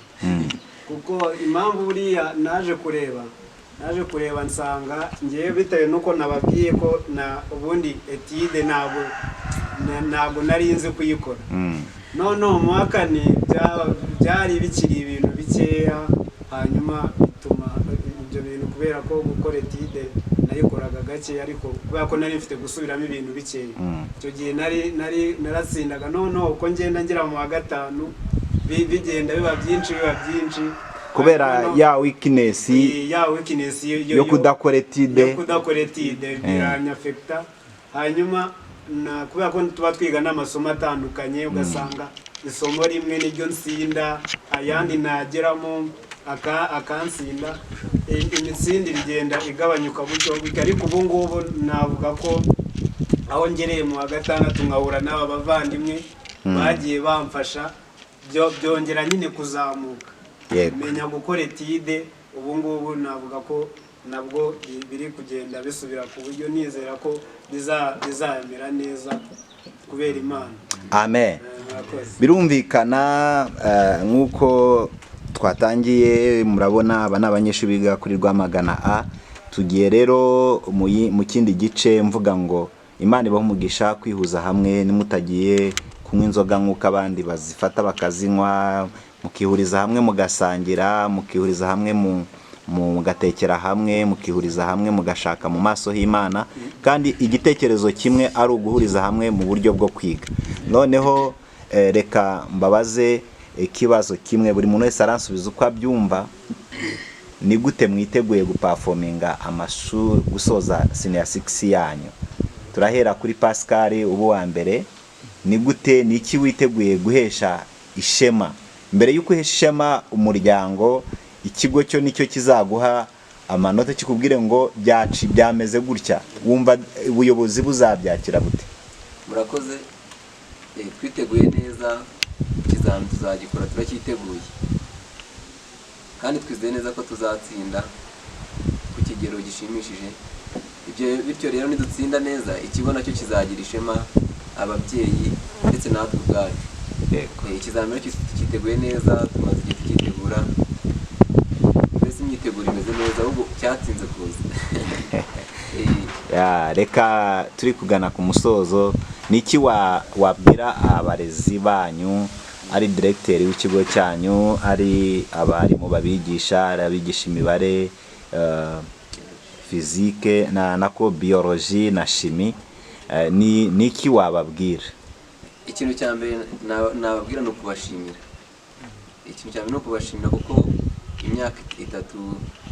kuko impamvu buriya naje kureba nsanga njyewe bitewe nuko nababwiye ko na ubundi étude ntabwo nari nzi kuyikora. Noneho mu wa kane byari bikiri ibintu bikeya. Hanyuma bituma ibyo bintu, kubera ko gukora étude nayikoraga gake, ariko kubera ko nari mfite gusubiramo ibintu bikeya, icyo gihe nari naratsindaga. Noneho uko ngenda ngera mu wa gatanu, bigenda biba byinshi, biba byinshi. Kubera Hanyuma ya weakness ya weakness yo kudakora étude. Yo kudakora étude biranyafekita. Hanyuma na kubera ko tuba twiga n'amasomo atandukanye, ugasanga isomo rimwe niryo nsinda, ayandi nageramo akansinda. Imitsindire igenda igabanyuka gutyo gutyo. Ariko ubu ngubu navuga ko aho ngereye mu wa gatandatu, nkahura n'aba bavandimwe bagiye bamfasha, byongera nyine kuzamuka, menya gukora étude. Ubu ngubu navuga ko nabwo biri kugenda bisubira ku buryo nizera ko bizamera neza kubera Imana. Amen. Murakoze. Birumvikana, nk'uko twatangiye, murabona aba ni abanyeshuri biga kuri Rwamagana A. Tugiye rero mu kindi gice, mvuga ngo Imana ibahe umugisha kwihuza hamwe, nimutagiye kunywa inzoga nk'uko abandi bazifata bakazinywa, mukihuriza hamwe mugasangira, mukihuriza hamwe mugatekera hamwe, mukihuriza hamwe mugashaka mu maso h'Imana, kandi igitekerezo kimwe ari uguhuriza hamwe mu buryo bwo kwiga. Noneho reka mbabaze ikibazo kimwe, buri muntu wese aransubiza uko abyumva. Ni gute mwiteguye guperforminga amashuri, gusoza senior 6 yanyu? Turahera kuri Pascal, ubu wa mbere. Ni gute, ni iki witeguye guhesha ishema? Mbere y'uko uhesha ishema umuryango, ikigo cyo nicyo kizaguha amanota, kikubwire ngo byaci byameze gutya. Wumva ubuyobozi buzabyakira bute? Murakoze. Twiteguye neza. Ikizami tuzagikora, turacyiteguye kandi twizeye neza ko tuzatsinda ku kigero gishimishije. Ibyo bityo rero, nidutsinda neza, ikigo nacyo kizagira ishema, ababyeyi ndetse natwe ubwacu. Ikizamini rero cyiteguye neza, tumaze igihe tucyitegura, mbese imyiteguro imeze neza, ahubwo cyatsinze kuza. Ya, reka turi kugana ku musozo. Niki wabwira abarezi banyu, ari directeur w'ikigo cyanyu, ari abarimu babigisha, ari abigisha imibare, physique na nako biologie na chimie, ni niki wababwira? Ikintu cya mbere nababwira ni ukubashimira. Ikintu cya mbere ni ukubashimira, kuko imyaka 3,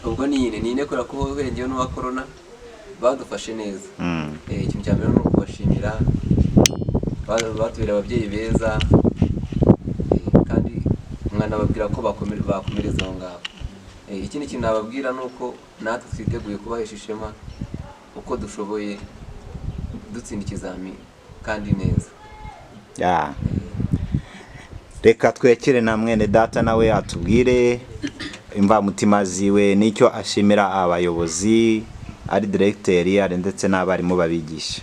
ubwo ni ine, ni ine, kubera ko uhereyeho n'uwa corona, badufashe neza. Ikintu cya mbere ni ukubashimira. Batubereye ababyeyi beza, kandi mwanababwira ko bakomereza aho ngaho. Ikindi kintu nababwira ni uko natwe twiteguye kubahesha ishema uko dushoboye, dutsinda ikizami kandi neza. Ya. Reka twekere na mwene data, nawe atubwire imvamutima ziwe n'icyo ashimira abayobozi, ari directeur, ari ndetse n'abarimu babigisha.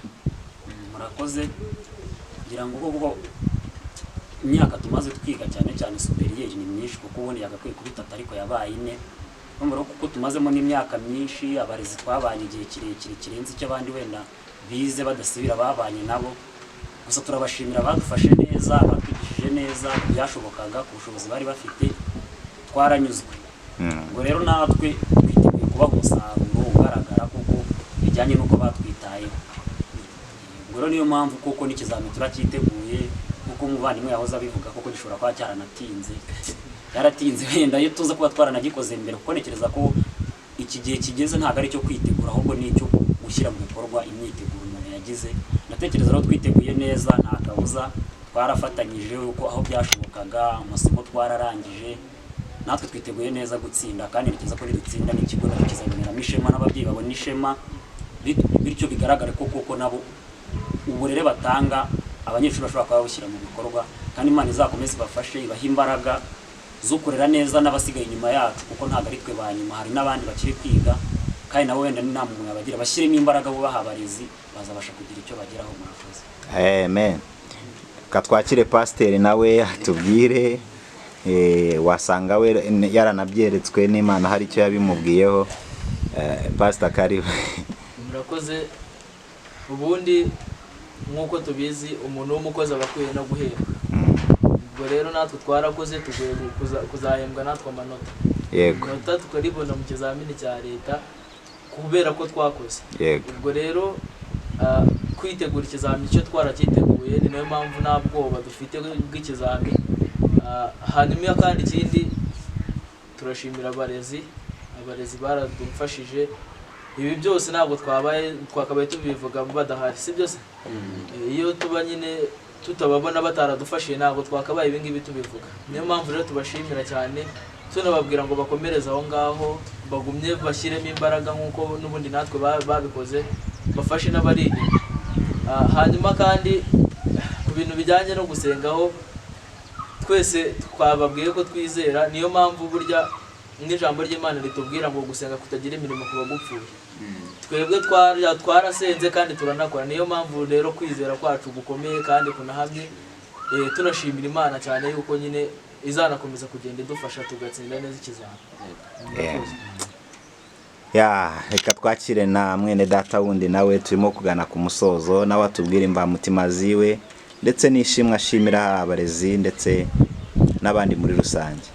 Murakoze. Ngira ngo ubwo imyaka tumaze twiga, cyane cyane supérieur, ni myinshi, kuko ubundi yagakwiye kuba 3 ariko yabaye 4. Urumva rero, kuko tumazemo n'imyaka myinshi, abarezi twabanye igihe kirekire kirenze icyo abandi wenda bize badasubira babanye nabo. Gusa turabashimira, badufashe neza, batwigishije neza byashobokaga ku bushobozi bari bafite, twaranyuzwe. Ubwo rero natwe twiteguye kubaha umusaruro ugaragara kuko bijyanye n'uko batwitayeho. Ubwo rero niyo mpamvu kuko n'ikizami turacyiteguye, kuko umuvandimwe yahoze abivuga, kuko gishobora kuba cyaranatinze, cyaratinze wenda iyo tuza kuba twaranagikoze mbere, kuko ntekereza ko iki gihe kigeze ntabwo ari icyo kwitegura, ahubwo ni icyo gushyira mu bikorwa imyiteguro umuntu yagize. Ndatekereza rero twiteguye neza, nta kabuza, twarafatanyije uko aho byashobokaga, amasomo twararangije, natwe twiteguye neza gutsinda. Kandi ntekereza ko nidutsinda, n'ikigo nacyo kizaboneramo ishema, n'ababyeyi babona ishema, bityo bigaragare ko koko nabo uburere batanga abanyeshuri bashobora kuba babushyira mu bikorwa. Kandi Imana izakomeze ibafashe, ibahe imbaraga zo kurera neza n'abasigaye inyuma yacu, kuko ntabwo ari twe ba nyuma, hari n'abandi bakiri kwiga, kandi nabo wenda n'inama umuntu yabagira, bashyiremo imbaraga bubaha abarezi, bazabasha kugira icyo bageraho. Murakoze. Amen. Katwakire pasiteri nawe atubwire, wasanga we yaranabyeretswe n'Imana, hari icyo yabimubwiyeho. Pastor, karibu. Murakoze. Ubundi nk'uko tubizi, umuntu w'umukozi aba akwiye no guhembwa. Ubwo rero natwe twarakoze, tugiye kuzahembwa natwe amanota. Yego. Inota tukaribona mu kizamini cya leta kubera ko twakoze. Yego. Ubwo rero kwitegura ikizamini cyo twaracyiteguye, ni nayo mpamvu nta bwoba dufite bw'ikizami. Hanyuma kandi ikindi turashimira abarezi, abarezi baradufashije. Ibi byose ntabwo twakabaye tubivuga badahari, si byo se? Iyo tuba nyine tutababona bataradufashije ntabwo twakabaye ibi ngibi tubivuga. Niyo mpamvu rero tubashimira cyane, tunababwira ngo bakomereze aho ngaho, bagumye bashyiremo imbaraga nk'uko n'ubundi natwe babikoze, bafashe n'abari inyuma. Hanyuma kandi ku bintu bijyanye no gusengaho, twese twababwiye ko twizera. Niyo mpamvu burya n'ijambo ry'Imana ritubwira ngo gusenga kutagira imirimo kuba gupfuye. Twebwe twarasenze kandi turanakora. Niyo mpamvu rero kwizera kwacu gukomeye kandi kunahamye. Tunashimira Imana cyane yuko nyine izanakomeza kugenda idufasha tugatsinda neza ikizami. Ya, reka twakire na mwene data wundi nawe turimo kugana ku musozo, nawe atubwire imvamutima ziwe ndetse n'ishimwe ashimira abarezi ndetse n'abandi muri rusange.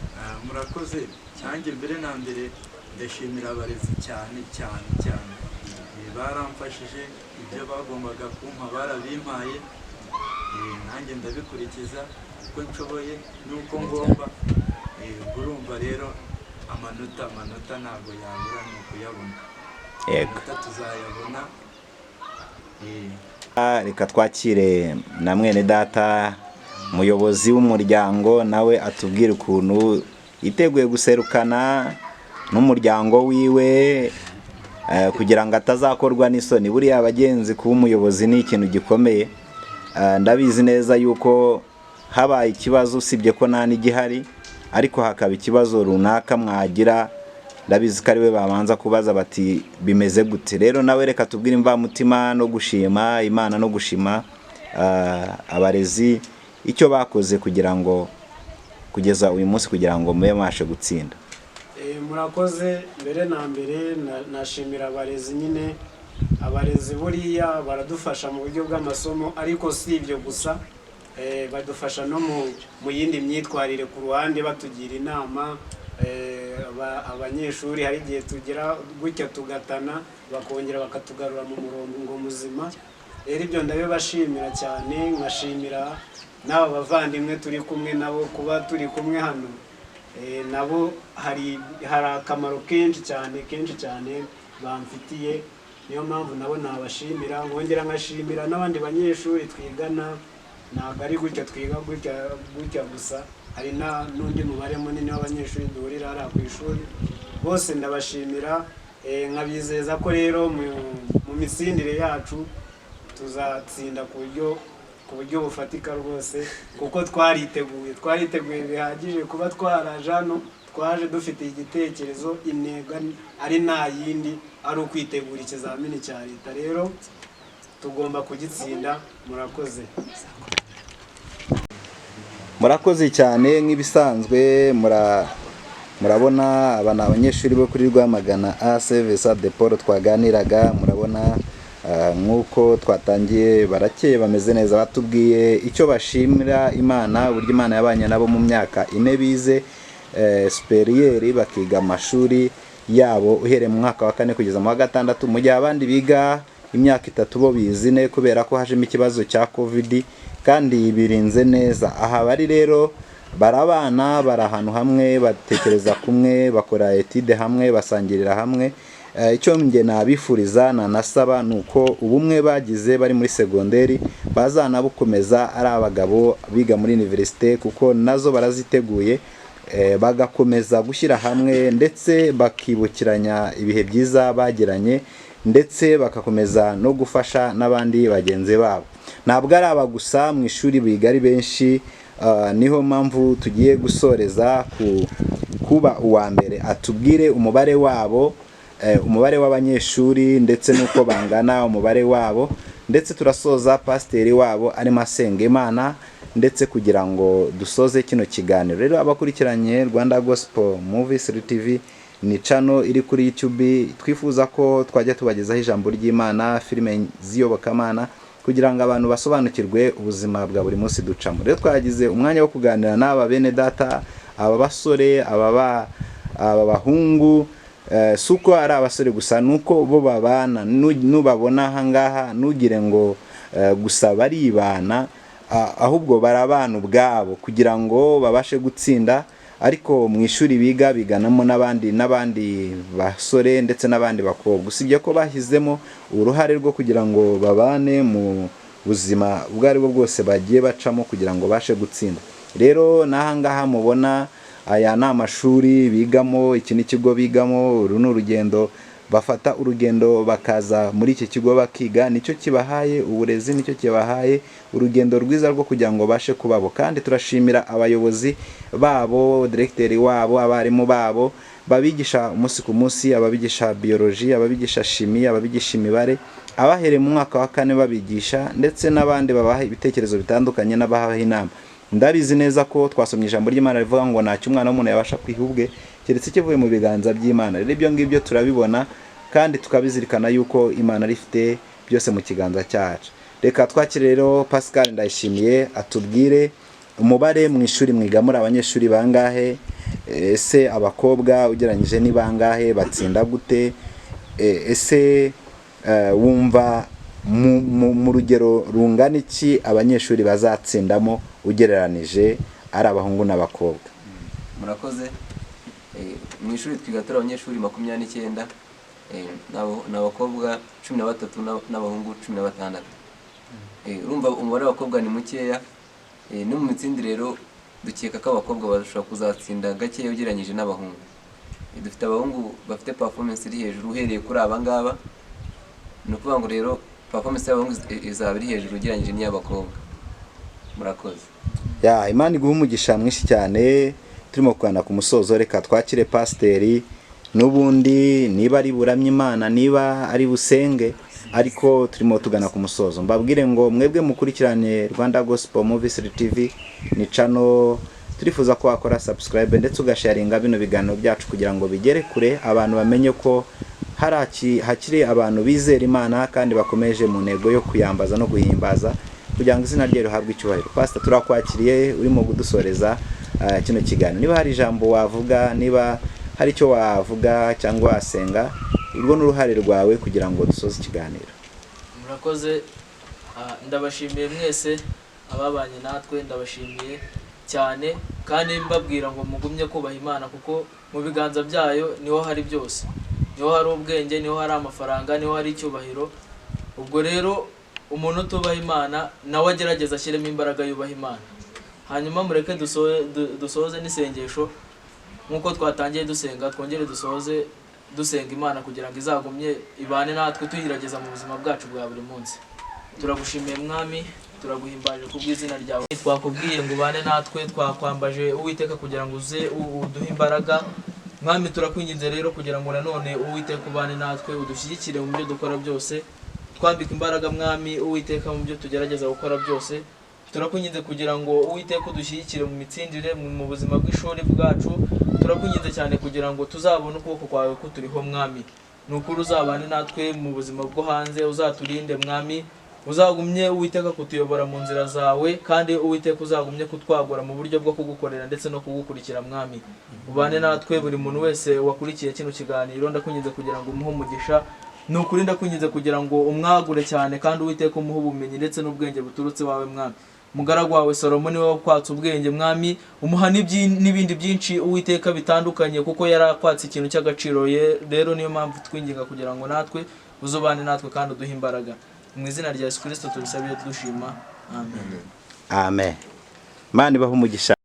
Murakoze. Nanjye mbere na mbere ndashimira abarezi cyane cyane cyane. Baramfashije, ibyo bagombaga kumpa barabimpaye, nanjye ndabikurikiza uko nshoboye n'uko ngomba. Ubwo urumva rero amanota ntabwo yabura, ni ukuyabona. Yego. Amanota tuzayabona. Reka twakire na mwene data muyobozi w'umuryango, nawe atubwire ukuntu yiteguye guserukana n'umuryango wiwe, kugira ngo atazakorwa n'isoni. Buriya abagenzi kuba umuyobozi ni ikintu gikomeye. Ndabizi neza yuko habaye ikibazo, usibye ko nta n'igihari, ariko hakaba ikibazo runaka mwagira, ndabizi ko ari we babanza kubaza bati bimeze gute. Rero nawe reka tubwire imvamutima no gushima Imana no gushima abarezi icyo bakoze kugira ngo kugeza uyu munsi kugira ngo mube mwashe gutsinda. Murakoze. Mbere na mbere nashimira abarezi nyine. Abarezi buriya baradufasha mu buryo bw'amasomo, ariko si ibyo gusa, badufasha no mu yindi myitwarire ku ruhande, batugira inama. Abanyeshuri hari igihe tugira gutya tugatana, bakongera bakatugarura mu murongo muzima. Rero ibyo ndabibashimira cyane, nkashimira n'aba bavandimwe turi kumwe nabo, kuba turi kumwe hano. Nabo hari akamaro kenshi cyane bamfitiye, niyo mpamvu nabo nabashimira. Nkongera nkashimira n'abandi banyeshuri twigana, ntabwo ari gutya twiga gutya gusa, hari n'undi mubare munini w'abanyeshuri duhurira hariya ku ishuri. Bose ndabashimira, nkabizeza ko rero mu mitsindire yacu tuzatsinda ku buryo bufatika rwose, kuko twariteguye bihagije. Kuba twaraje hano twaje dufite igitekerezo, intego ari nta yindi, ari ukwitegura ikizamini cya leta. Rero tugomba kugitsinda. Murakoze. Murakoze cyane. Nk'ibisanzwe murabona aba ni abanyeshuri bo kuri Rwamagana A Service de Paul twaganiraga. Murabona nk'uko twatangiye barakeye, bameze neza, batubwiye icyo bashimira Imana, uburyo Imana yabanye nabo mu myaka 4 bize superieri, bakiga amashuri yabo uhereye mu mwaka wa 4 kugeza mu wa 6, mu gihe abandi biga imyaka 3 bo bizine kubera ko hajemo ikibazo cya Covid, kandi birinze neza. Aha bari rero barabana, bari ahantu hamwe, batekereza kumwe, bakora etide hamwe, basangirira hamwe. Icyo nge nabifuriza nanasaba ni uko ubumwe bagize bari muri segonderi bazanabukomeza ari abagabo biga muri universite, kuko nazo baraziteguye, bagakomeza gushyira hamwe ndetse bakibukiranya ibihe byiza bagiranye, ndetse bagakomeza no gufasha n'abandi bagenzi babo. Ntabwo ari aba gusa mu ishuri biga ari benshi. Niho mpamvu tugiye gusoreza kuba uwa mbere atubwire umubare wabo, umubare w'abanyeshuri ndetse n'uko bangana umubare wabo, ndetse turasoza pasiteri wabo arimo asenga Imana, ndetse kugira ngo dusoze kino kiganiro. Rero abakurikiranye Rwanda Gospel Movies TV ni channel iri kuri YouTube, twifuza ko twajya tubagezaho ijambo ry'Imana, filime z'iyobokamana, kugira ngo abantu basobanukirwe ubuzima bwa buri munsi ducamo. Rero twagize umwanya wo kuganira n'aba bene data, aba basore, aba Aba bahungu si uko ari abasore gusa, ni uko bo babana. Nubabona aha ngaha ntugire ngo gusa baribana, ahubwo barabana ubwabo kugira ngo babashe gutsinda. Ariko mu ishuri biga biganamo n'abandi basore ndetse n'abandi bakobwa, usibye ko bashyizemo uruhare rwo kugira ngo babane mu buzima ubwo ari bwo bwose bagiye bacamo kugira ngo babashe gutsinda. Rero n'aha ngaha mubona, aya ni amashuri bigamo, iki ni ikigo bigamo. Uru ni urugendo bafata, urugendo bakaza muri iki kigo bakiga. Nicyo kibahaye uburezi, nicyo kibahaye urugendo rwiza rwo kugira ngo babashe kubabo. Kandi turashimira abayobozi babo, diregiteri wabo, abarimu babo babigisha umunsi ku munsi, ababigisha biyoloji, ababigisha shimi, ababigisha imibare, abahereye mu mwaka wa kane babigisha, ndetse n'abandi babaha ibitekerezo bitandukanye n'abahaha inama. Ndabizi neza ko twasomye ijambo ry'Imana rivuga ngo ntacyo umwana w'umuntu yabasha kwiha ubwe keretse kivuye mu biganza by'Imana. Rero ibyo ngibyo turabibona kandi tukabizirikana yuko Imana ari ifite byose mu kiganza cyacu. Reka twakire rero Pascal Ndayishimiye atubwire umubare mu ishuri mwiga muri abanyeshuri bangahe, ese abakobwa ugereranyije ni bangahe, batsinda gute, ese wumva mu rugero rungana iki abanyeshuri bazatsindamo ugereranije ari abahungu n'abakobwa? Murakoze. Mu ishuri twiga turi abanyeshuri 29, ni abakobwa 13 n'abahungu 16. Urumva umubare w'abakobwa ni mukeya. No mu mitsindire rero dukeka ko abakobwa bashobora kuzatsinda gakeya ugereranyije n'abahungu. Dufite abahungu bafite performance iri hejuru uhereye kuri aba ngaba. Ni ukuvuga ngo rero performance y'abahungu izaba iri hejuru ugereranyije n'iy'abakobwa. Murakoze. Ya, Imana iguha umugisha mwinshi cyane. Turimo kugana ku musozo, reka twakire pasiteri n'ubundi, niba ari buramye Imana, niba ari busenge, ariko turimo tugana ku musozo. Mbabwire ngo mwebwe mukurikirane Rwanda Gospel Movies TV, ni channel turifuza ko wakora subscribe ndetse ugasharinga bino biganiro byacu kugira ngo bigere kure, abantu bamenye ko hakiri abantu bizera Imana kandi bakomeje mu ntego yo kuyambaza no guhimbaza kugira ngo izina rye rihabwe icyubahiro. Pastor, turakwakiriye, urimo kudusoreza kino kiganiro. Niba hari ijambo wavuga, niba hari icyo wavuga cyangwa wasenga, urwo ni uruhare rwawe kugira ngo dusoze ikiganiro. Murakoze. Ndabashimiye mwese ababanye natwe, ndabashimiye cyane, kandi mbabwira ngo mugumye kubaha Imana, kuko mu biganza byayo niho hari byose, niho hari ubwenge, niho hari amafaranga, niho hari icyubahiro. Ubwo rero umuntu utubaha Imana nawe agerageza ashyiremo imbaraga yubaha Imana. Hanyuma mureke dusoze n'isengesho nk'uko twatangiye dusenga, twongere dusoze dusenga Imana kugira ngo izagumye ibane natwe tuyirageza mu buzima bwacu bwa buri munsi. Turagushimiye Mwami, turaguhimbaje kubw'izina ryawe. Twakubwiye ngo ubane natwe, twakwambaje Uwiteka kugira ngo uze uduhe imbaraga. Mwami, turakwinginze rero kugira ngo nanone Uwiteka ubane natwe, udushyigikire mu byo dukora byose, twambike imbaraga Mwami Uwiteka mu byo tugerageza gukora byose. Turakwinginze kugira ngo Uwiteka udushyigikire mu mitsindire, mu buzima bw'ishuri bwacu. Turakwinginze cyane kugira ngo tuzabone ukuboko kwawe kuturiho Mwami. Ni ukuri uzabane natwe mu buzima bwo hanze, uzaturinde Mwami, uzagumye Uwiteka kutuyobora mu nzira zawe, kandi Uwiteka uzagumye kutwagura mu buryo bwo kugukorera ndetse no kugukurikira Mwami. Ubane natwe, buri muntu wese wakurikiye kino kiganiro ndakwinginze kugira ngo umuhe umugisha. Ni ukuri ndakwinginze kugira ngo umwagure cyane, kandi Uwiteka umuhe ubumenyi ndetse n'ubwenge buturutse iwawe Mwami. Umugaragu wawe Salomo niwe wakwatse ubwenge Mwami, umuha n'ibindi byinshi Uwiteka bitandukanye, kuko yari akwatse ikintu cy'agaciro. Rero niyo mpamvu twinginga kugira ngo natwe uzubane natwe kandi uduhe imbaraga. Mu izina rya Yesu Kristo tubisabiye dushima, amen. Amen. Imana ibahe umugisha.